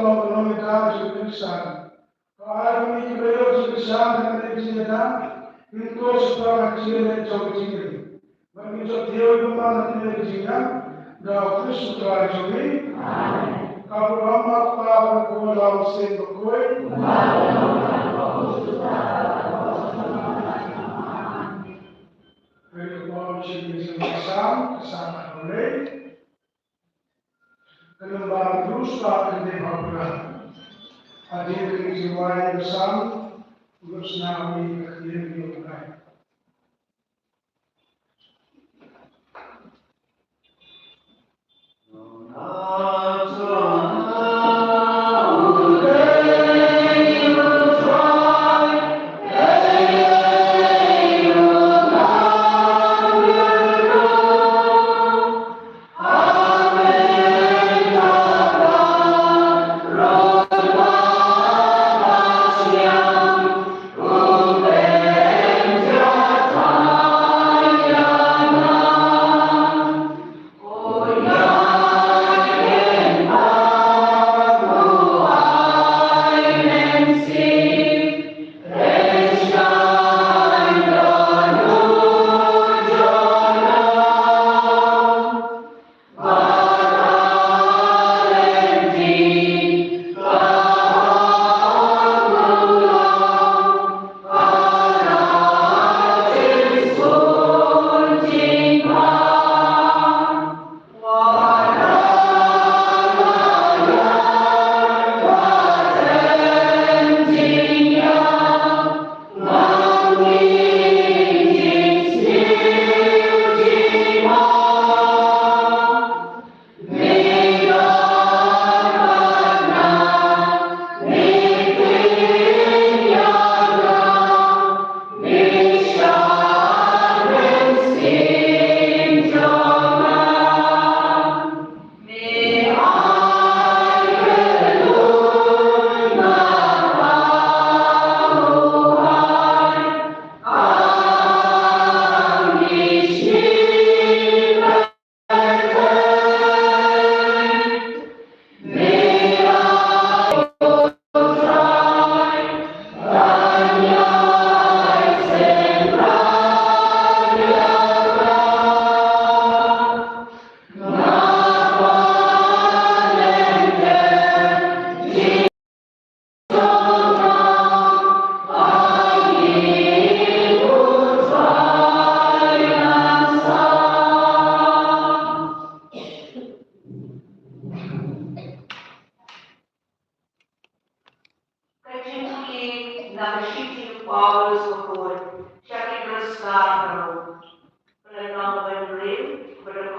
Kynrad Nongïada jong ki Khristan. Ka ai ba ngi ki briew jong ki Khristan ha kane ka jingïada kin ïoh sngewthuh ïa ka jingïeit jong ka jingim. Bad ngin ïoh thied bymman ha kane ka jingïada da u Khrist u Trai jong ngi. Amen. Ka burom ba u Kpa bad u Khun bad u Mynsiem Bakhuid. Ka burom jong ngi jong ka Salm, ka Salm ka Blei. Ka nombar hynriew spah khyndai phew phra. Hadien ka jingwai ka Salm, u Salm u ïa ka ktien u ïa u Blei.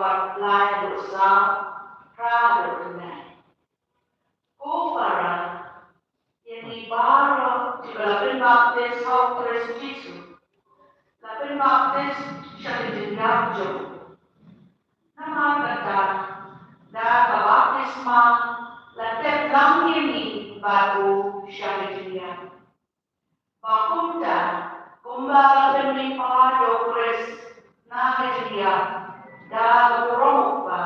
Lai haduh saw, phra haduh khyndai. Ko para, ïa ngi baroh kiba la pynbaptis ha U Khrist Jisu, la pynbaptis sha ka jingïap jong u. Namar kata, da ka baptisma la tep lang ïa ngi bad u sha ka jingïap. Ba kumta, kumba la pynmihpat ïa U Khrist na ka jingïap da ka burom u Kpa,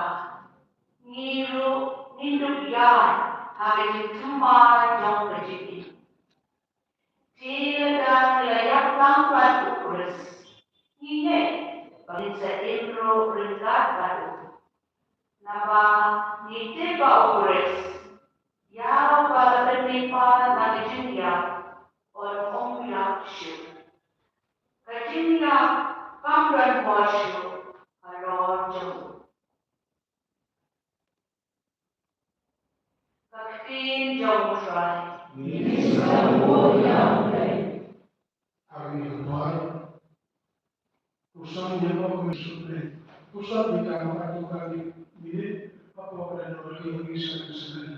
ngi ruh ngin dup ïaid ha ka jingthymmai jong ka jingim. Te lada ngi la ïap lang bad U Khrist, ngi ngeit ba ngin sa im ruh ryngkat bad u. Naba ngi tip ba U Khrist, ïa uba la pynmihpat na ka jingïap, un ym ïap shuh. Ka jingïap kam don bor shuh halor jong u. Ka ktien jong U Trai. Ngi sa bud ïa U Blei. Ar ngi ka bar. Puson ïa U Blei. Puson ïa ka ma ka tu ka ngi minit. Hapoh ka don ki ngi sa ngi sa ngi.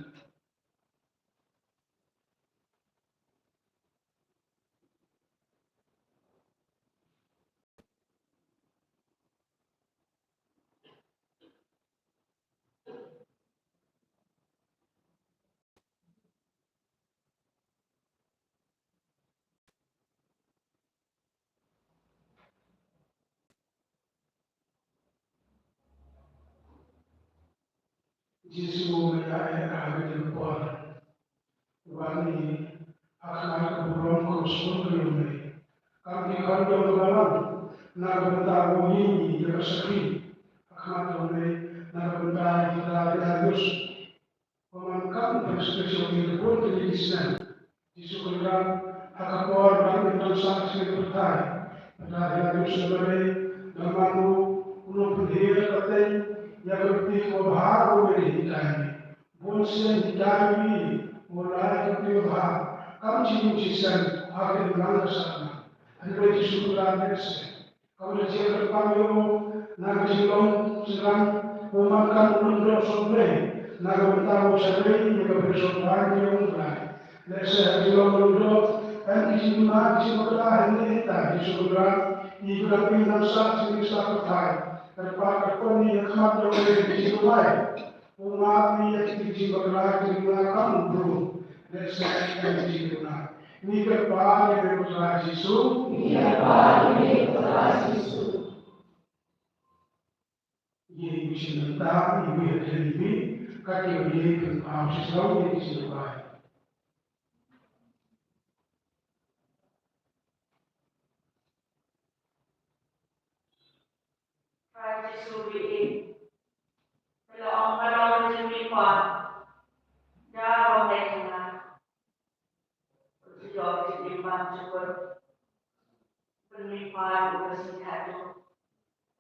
Jisu u la ïaid ha ka jingpor. Wan ïa ngi ha khmat ka burom ka uskur ka jong me. Kam ki khon jong ka balang na ka bynta u ïing ïa ka sakhi ha khmat jong me na ka bynta ïa ki Darius. Bad man kam ka special ïa ka bun ka jingïaseng. Jisu Khrist ha ka por ba ngin nang sah sha ka pyrthai. Pyrthai ha Jerusalem, da man u u nongpynhiar pateng ïa ka lynti kaba bha u la hikai. Bun sien hikai ïa u la hikai ka lynti kaba bha. Kam jingim jingïaseng ha ka imlang ka sahlang. Hynrei Jisu Khrist lehse Ka mut ka jingkyrpang ïa u na ka jinglong jingran, u man ka u lyngdoh sha U Blei na ka bynta u sha Blei ïa ka pyrshah ban ïa U Blei. Lehse ha ka jinglong lyngdoh em ki jingma ki jingbakla hynrei ïa ka Jisu Khrist ïa ka dang pyndonkam sa jingim sa pyrthei. Kyrpad kyrpad ïa ka khmat jong U Blei ki jingduwai. U map ïa ki jingbakla ki jingma kam u briew. Lehse em ki jingduna. Ngi kyrpad ïa U Trai Jisu. Ngi kyrpad ïa U Trai Jisu. Ïa ki jingbakla ïa ki jingma ka ki ïa ki pynpaw shisha ïa ki jingduwai. Trai Jisu ba ïeit, me la ong, me la ong, jingmihpat da ba me kynnoh. Pynmihpat u ba sngewthuh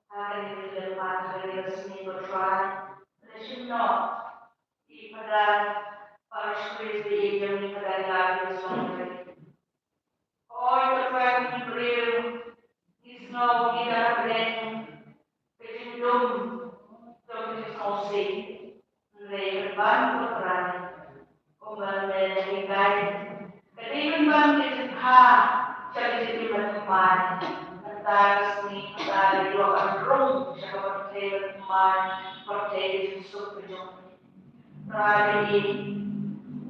ha kane ka jingmihpat ha kane ka sngi, ko Trai. Lashim noh i Phadar Parish Priest ba ïeit jong ngi, Phadar Darius Longtrei. Oi ko Trai, ngi briew ngi sngew ngi da bneng ka jingdum jong ka jingsngewsih. Hynrei pynban ko Trai, kumba me la hikai, ka dei pynban ka jingbha sha ka jingim bathymmai. Mynta ka sngi Phadar ïoh ban rung sha ka pyrthei bathymmai, pyrthei ka jingsuk ka jong ngi. Trai ba ïeit,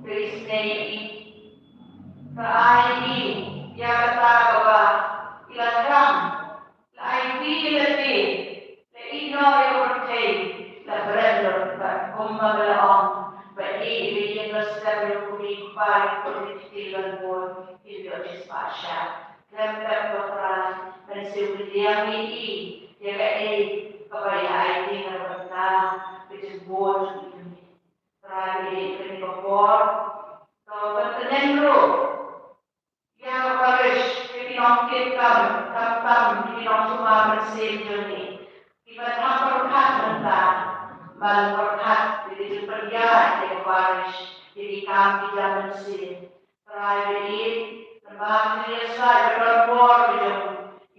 ka isynei ïa ngi, ka ai ïa ngi ïa kata kaba ngi la thrang, la aiti ïa lade, la ïehnoh ïa ka pyrthei, la bret lut, bad kumba me la ong, ba ïeit ïa ka ïing ka step, ïa u kmie u kpa, ïa u kti, ïa ki kti ban bud, kin ïoh shispah shad. Khlem pep ko Trai, men siew pdiang ïa ngi ïa kaei kaba ïa aiti na ka bynta ka jingbud jong ngi. Trai ïa kane ka por, to pyntngen ruh ïa ka parish, ïa ki nongkitkam, khamtam ïa ki nongsumar mynsiem jong ngi, kiba thang pyrkhat mynta ban pyrkhat ïa ka jingpynïaid ïa ka parish, ïa ki kam ki jam mynsiem. Trai ba ïeit, namar ka jingïasaid ba don bor ka jong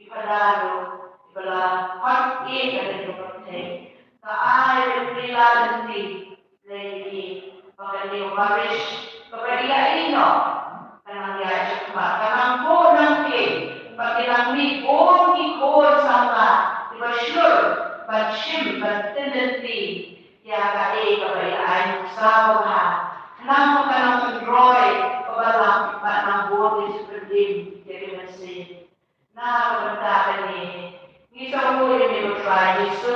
i Phadar ruh, iba la khot ïa ka dei ka pyrthei. Lynti, lei ïa i ba kane u parish kaba ïa i noh ka nang ïaid shakhmat, ka nang bun nang ïa, ba ki nang mih bun ki khun samla kiba shlur ban shim ban pynlynti ïa kaei kaba i la ai nuksa babha, khnang ba ka nang pynroi kaba lang bad nang bun ki jingpynim ïa ki mynsiem. Na ka bynta kane, ngi sngewbha ïa me ko Trai Jisu.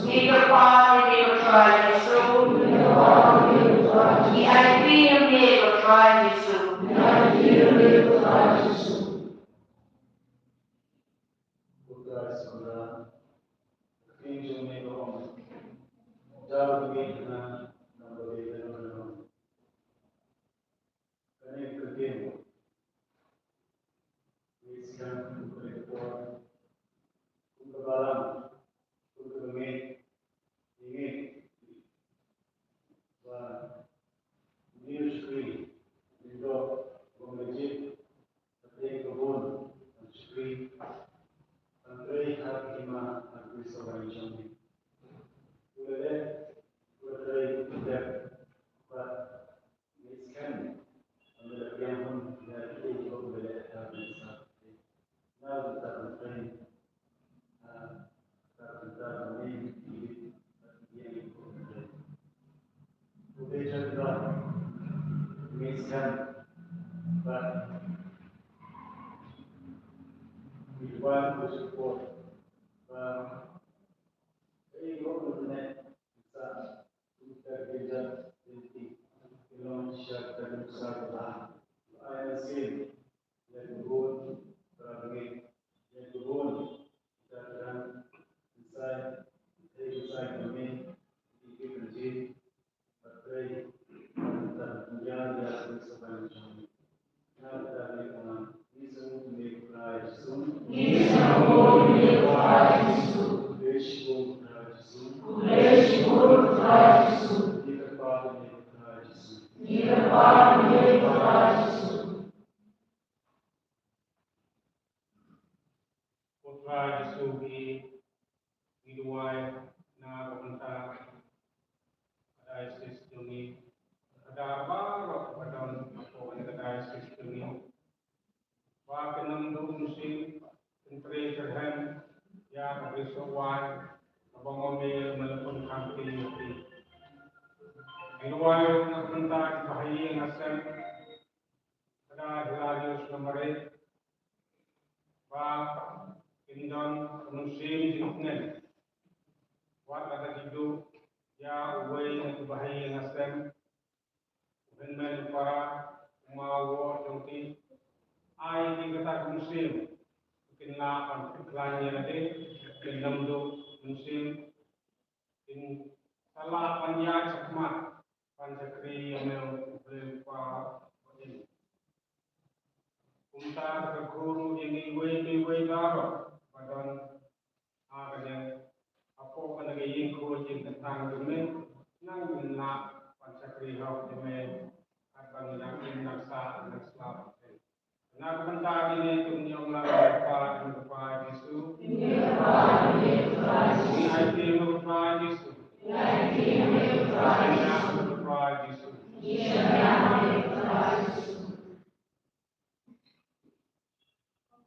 Ngi kyrpad ïa me ko Trai Jisu. Ngi aiti ïa me ko Trai Jisu. Kane ka ktien. Ngi sngewbha kum ka por, kum ka balang, kum ka ngeit, ngeit ba ngi shakri, ngi doh, ba ngi jied, ka ktien ka bun, ngi shakri, ngi trei ha ka hima, ha ka ri Sawai jong ngi. Khublei, khublei, khublei, khublei. Ko Trai Jisu, ngi, ngi duwai na ka bynta ka diocese jong ngi, ka da baroh ka don hapoh ka diocese jong ngi. Ba kin ym duh mynsiem, kin trei kyrhen ïa ka Ri Sawai kaba nga mel me la pynkhang ki ïa ki. Ngi duwai ruh na ka bynta ki bahaïing hasem, ka da Hilarius Lamare, ba kin don ka mynsiem jingkmen wat lada ki duh ïa uwei na ki bahaïing hasem, u hynmen u para, u maw u jong ki. Ai ki kata ka mynsiem, kin lah ban pynkhlaiñ ïa lade, kin ym duh mynsiem, kin sa lah ban ïaid shakhmat ban shakri ïa me, U Blei U Kpa ba im. Kumta ka khun ïa ngi iwei pa iwei baroh ba don ha kane, hapoh kane ka ïing khuid ïing kyntang jong me, nang ngin lah ban shakri hok ïa me, katba ngi nang im nang sah nang sla. Na ka bynta kine kum ngi ong lang, Kpa, Kpa Jisu. Ngi aiti ïa me Kpa Jisu. Ngi aiti ïa me Kpa Jisu. Ngi shaniah ïa me Kpa Jisu.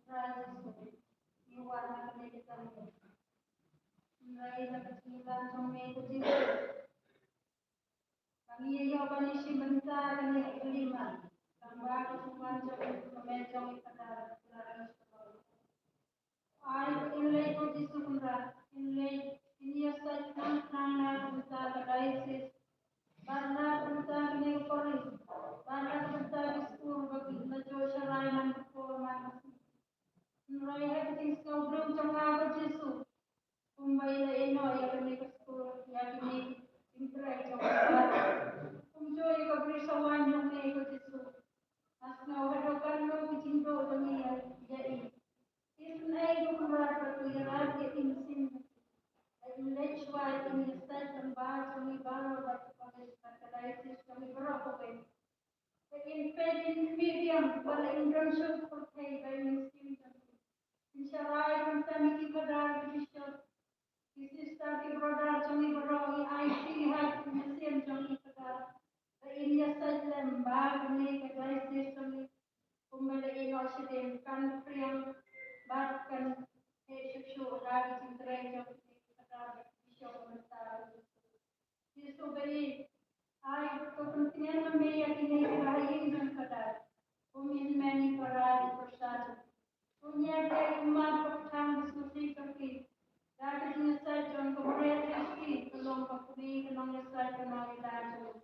Kpa Jisu, ngi wan ha kane ka tnat. Hynrei na ka jingïalam jong me ko Jisu, ba ngi ïoh ban ïashim bynta ïa kane ka khyllipmat, tang ba ka jingwan jong me, ka met jong me ka da la ri sha ka. Ai ba in leit ko Jisu Kynrad, in leit, in ïasaid khnang khnang na ka bynta ka diocese, bad na ka bynta kane ka parish, bad na ka bynta ki skul ba ki la jooh sharai man ka por man ka sngi. Hynrei ha ka jingsngew briew jong nga ko Jisu, kumba i la ïehnoh ïa kane ka skul, ïa kine ki jingtrei jong nga, kumjuh ïa ka Ri Sawai jong me ko Jisu, nga sngew haduh katno ki jingduh jong ngi ïa, ïa i. Isynei ko Kynrad ba to ïarap ïa i mynsiem. Ba in leit shuwa, in ïasaid lyngba jong ngi baroh bad ka parish bad ka diocese jong ngi baroh kawei. Ba in peit, in khmih biang, ba la in don shuh pyrthei ba i mynsiem jong ngi. In sharai khamtam ïa ki phadar, ki bishop, ki sister, ki Ngi baroh ngi aiti ha ka mynsiem jong i Phadar ba in ïasaid lem ba kane ka diocese jong ngi kumba la ïehnoh shadien kan phriang bad kan heh shuh shuh ha ka jingtrei jong i Phadar bad i Bishop mynta. Jisu ba ïeit, ai ka pyntngen ma me ïa kine kiba ha ïing jong Phadar, kum i hynmen i para i para. Kum ïa ka ummat ba ka thang ba sngewsih ka phi da ka jingïasaid jong ka Maria Theisotti, ka long ka kmie ka nongïasaid ka nongïada jong.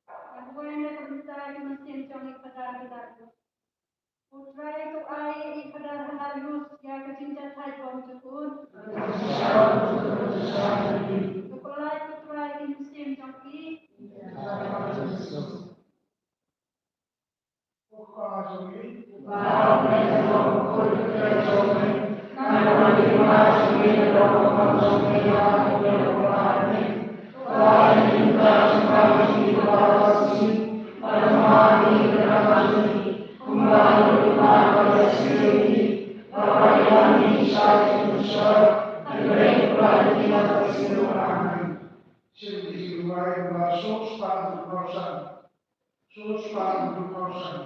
Nga duwai na ka bynta ka mynsiem jong i Phadar Hilarius. Ko Trai to ai ïa i Phadar Hilarius ïa ka jingjahthait bymjukut. To pyllait ko Trai ïa ka mynsiem jong i. Shin ki jingduwai ba shu spat duknor san. Shu spat duknor san.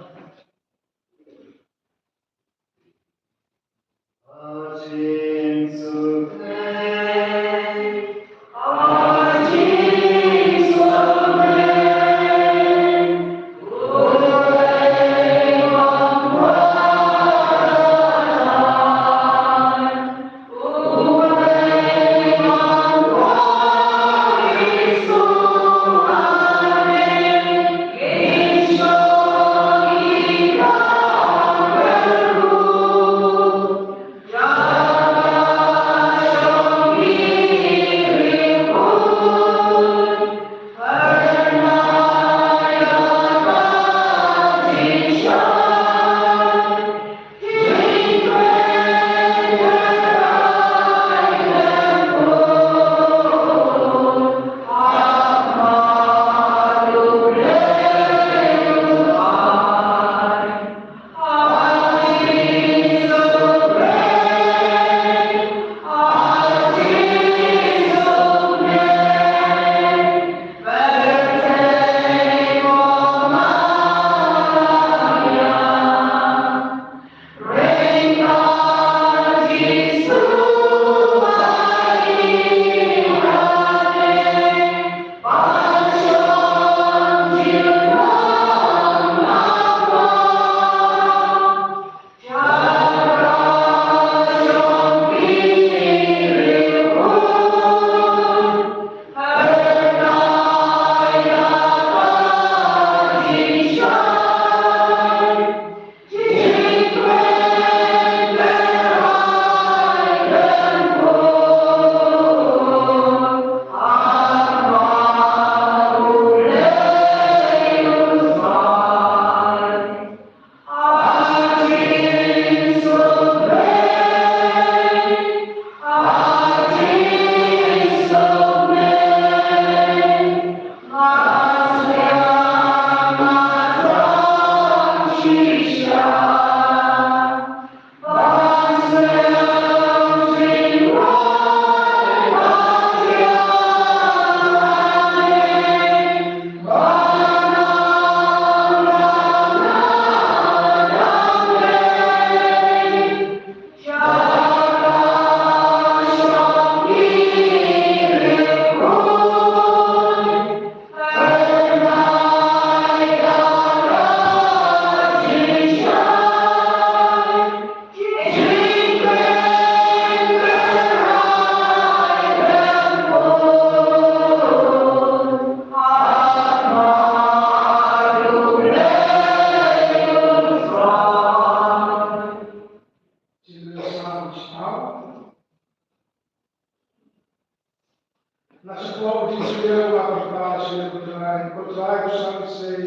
La shu kwah u jingshakri, la pyrta sha ïing u Trai, ko Trai, u shah sei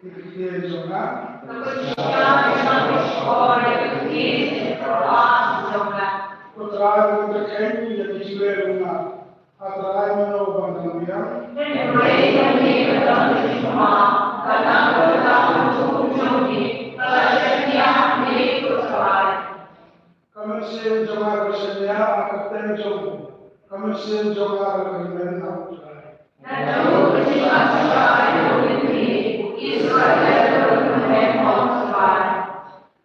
ïa ka ktien jong nga. Ko Trai, u kyrkhu ïa ki jingïeit jong nga. A Trai, mano ban dang biang? Ka mynsiem jong nga ka shaniah ha ka kyrteng jong u. Mynsiem jong nga ka hynmen na U Trai. Naduh ka jingbhabriew jong u Israel ka hynmen ha U Trai.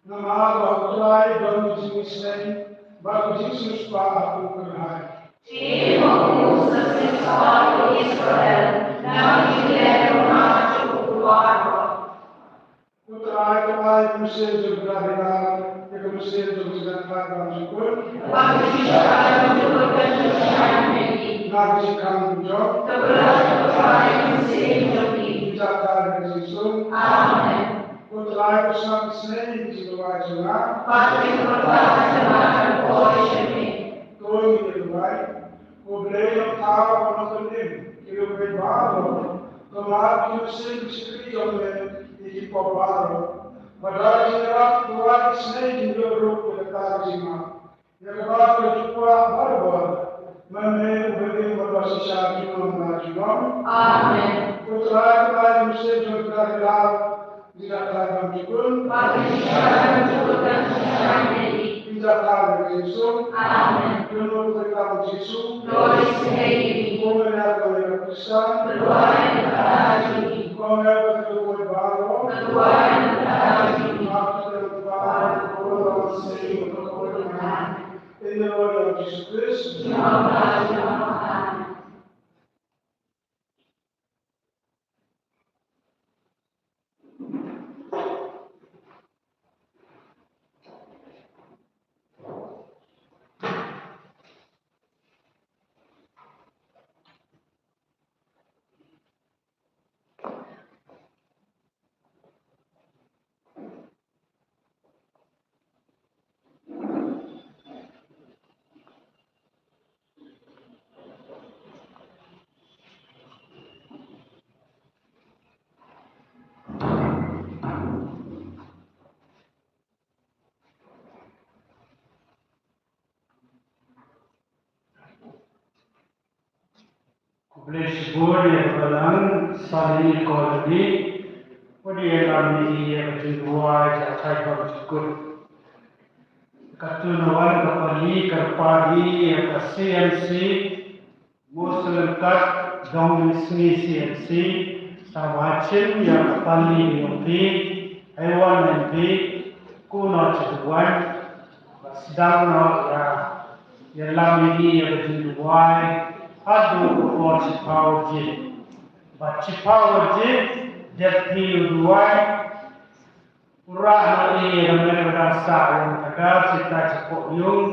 Namar ba U Trai don ka jingisynei bad ka jingsiewspah ha u kyrhai. Te ma u sa siewspah ïa u Israel na ka jingleh jong u baroh. U Trai u ai ïa ka mynsiem jong u Trai, ïa ka mynsiem jong u Trai ka jingkyrkhu. Bad ka jingkyrkhu ka jingkyrkhu. Na ka jingkhang jong u Trai ka mynsiem jong u. Ïa ka jingsuk. Amen. U Trai u sngap isynei ïa ka jingduwai jong nga. Bad ka jingkyrkhu jong nga ka jingkyrkhu. Ko ïa ka duwai. Ko Blei nongthaw, nongpynim ïa ki riew beiñ baroh. Ko map ïa ki mynsiem ki shakri jong me ïa ki pop baroh. Bad da ka jingïarap ko duwai isynei jingïoh ruh ïa kata ka jingmap. Ïa kaba ka jubab barabor. Mynta u bym bad ba shisha junom la junom. Amen. U Trai u Trai u Mynsiem jong u Trai u la. Ïa ka jingkyrkhu. Bad ka jingkyrkhu ka jingkyrkhu. Ïa ka jingkyrkhu. Amen. Ïa ka jingkyrkhu. Glory to you. Amen. In the name of Jesus Christ. Khublei shibun ïa ka balang, sa ïa ka jingduwai, ïa ka jingduwai, ïa ka jingduwai. Katto katne ka pali, ka pali, ïa ka C M C, Mawsynrangkat Dongmynsngi C M C, sa wad shim ïa ka pali ïa phi, ai wan ïa phi, kumno shu duwai, ba sdang noh ïa, ïalam ïa ka jingduwai, haduh ka por shiphew baje. Bad shiphew baje, dep phi duwai, u rah noh ïa ka met ba dang sah ïa ka kata, shisha sha kohnguh,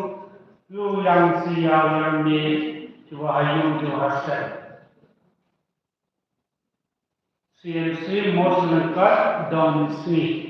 ïa u ïang sha ïa u ïang miet, sha u ha ïing sha u ha sem. C M C Mawsynrangkat Dongmynsngi.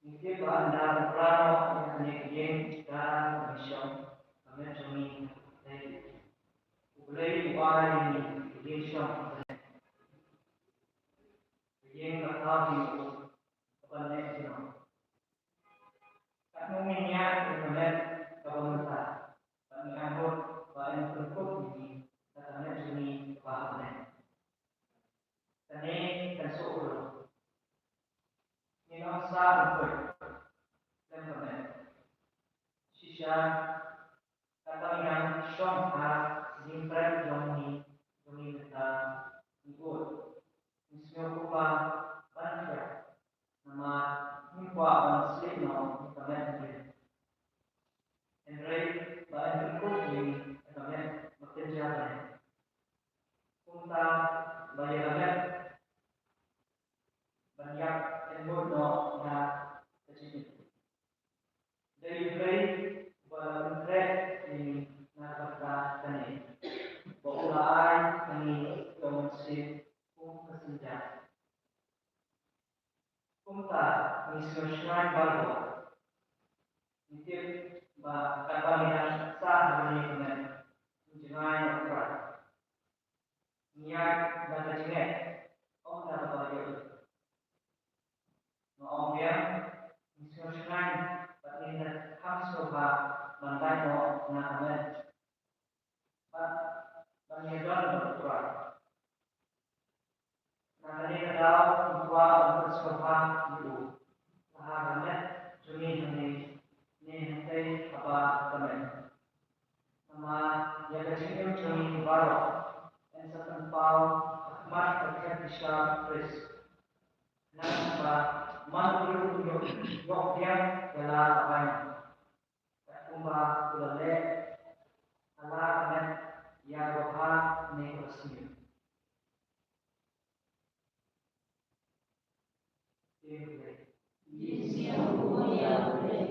Ngi tip ba ynda pynpra noh ïa kane ka ïing ka mission ka met jong ngi. U Blei u ai ïa ngi ka ïing shong kane. Ka ïing ka thaw jong u kaba leh jong ngi. Katno ngin ïaid ïa ka met kaba mynta bad ngi angnud ba yn pynkup ïa ngi da ka met jong ngi kaba ha bneng. Kane kan suk ruh. Ngin ym sah ban khuid lem ka met. Shisha, katba ngi dang shong ha ka jingtrei jong ngi, jong ngi mynta, ngi bud, ngi sngewkhuslai ban thiah, namar ngim kwah ban slieh noh ïa ka met jong ngi. Hynrei ba yn pynkup ïa ngi da ka met ba kynja bneng. Kumta ba ïa ka met ban ïap yn bud noh na ka jingim. Dei U Blei uba la pynkhreh ïa ngi na ka bynta kane, ba u la ai ïa ngi ïa u Mynsiem kum ka synjat. Kumta ngi sngewshngaiñ baroh. Ngi tip ba katba ngi dang sah ha kane ka met, ngi jngai na U Trai. Ngi ïaid da ka jingngeit, ym da kaba ïohi. Nga ong biang, ngi sngewshngaiñ bad ngin da kham sngewbha ban lait noh na ka met. Bad ban ïadon bad U Trai. ïoh pdiang ïa la ka baiñ. Kumba u la leh ha la ka met ïa ka bha ne ka basniew. Ïa U Blei. Ïa U Blei.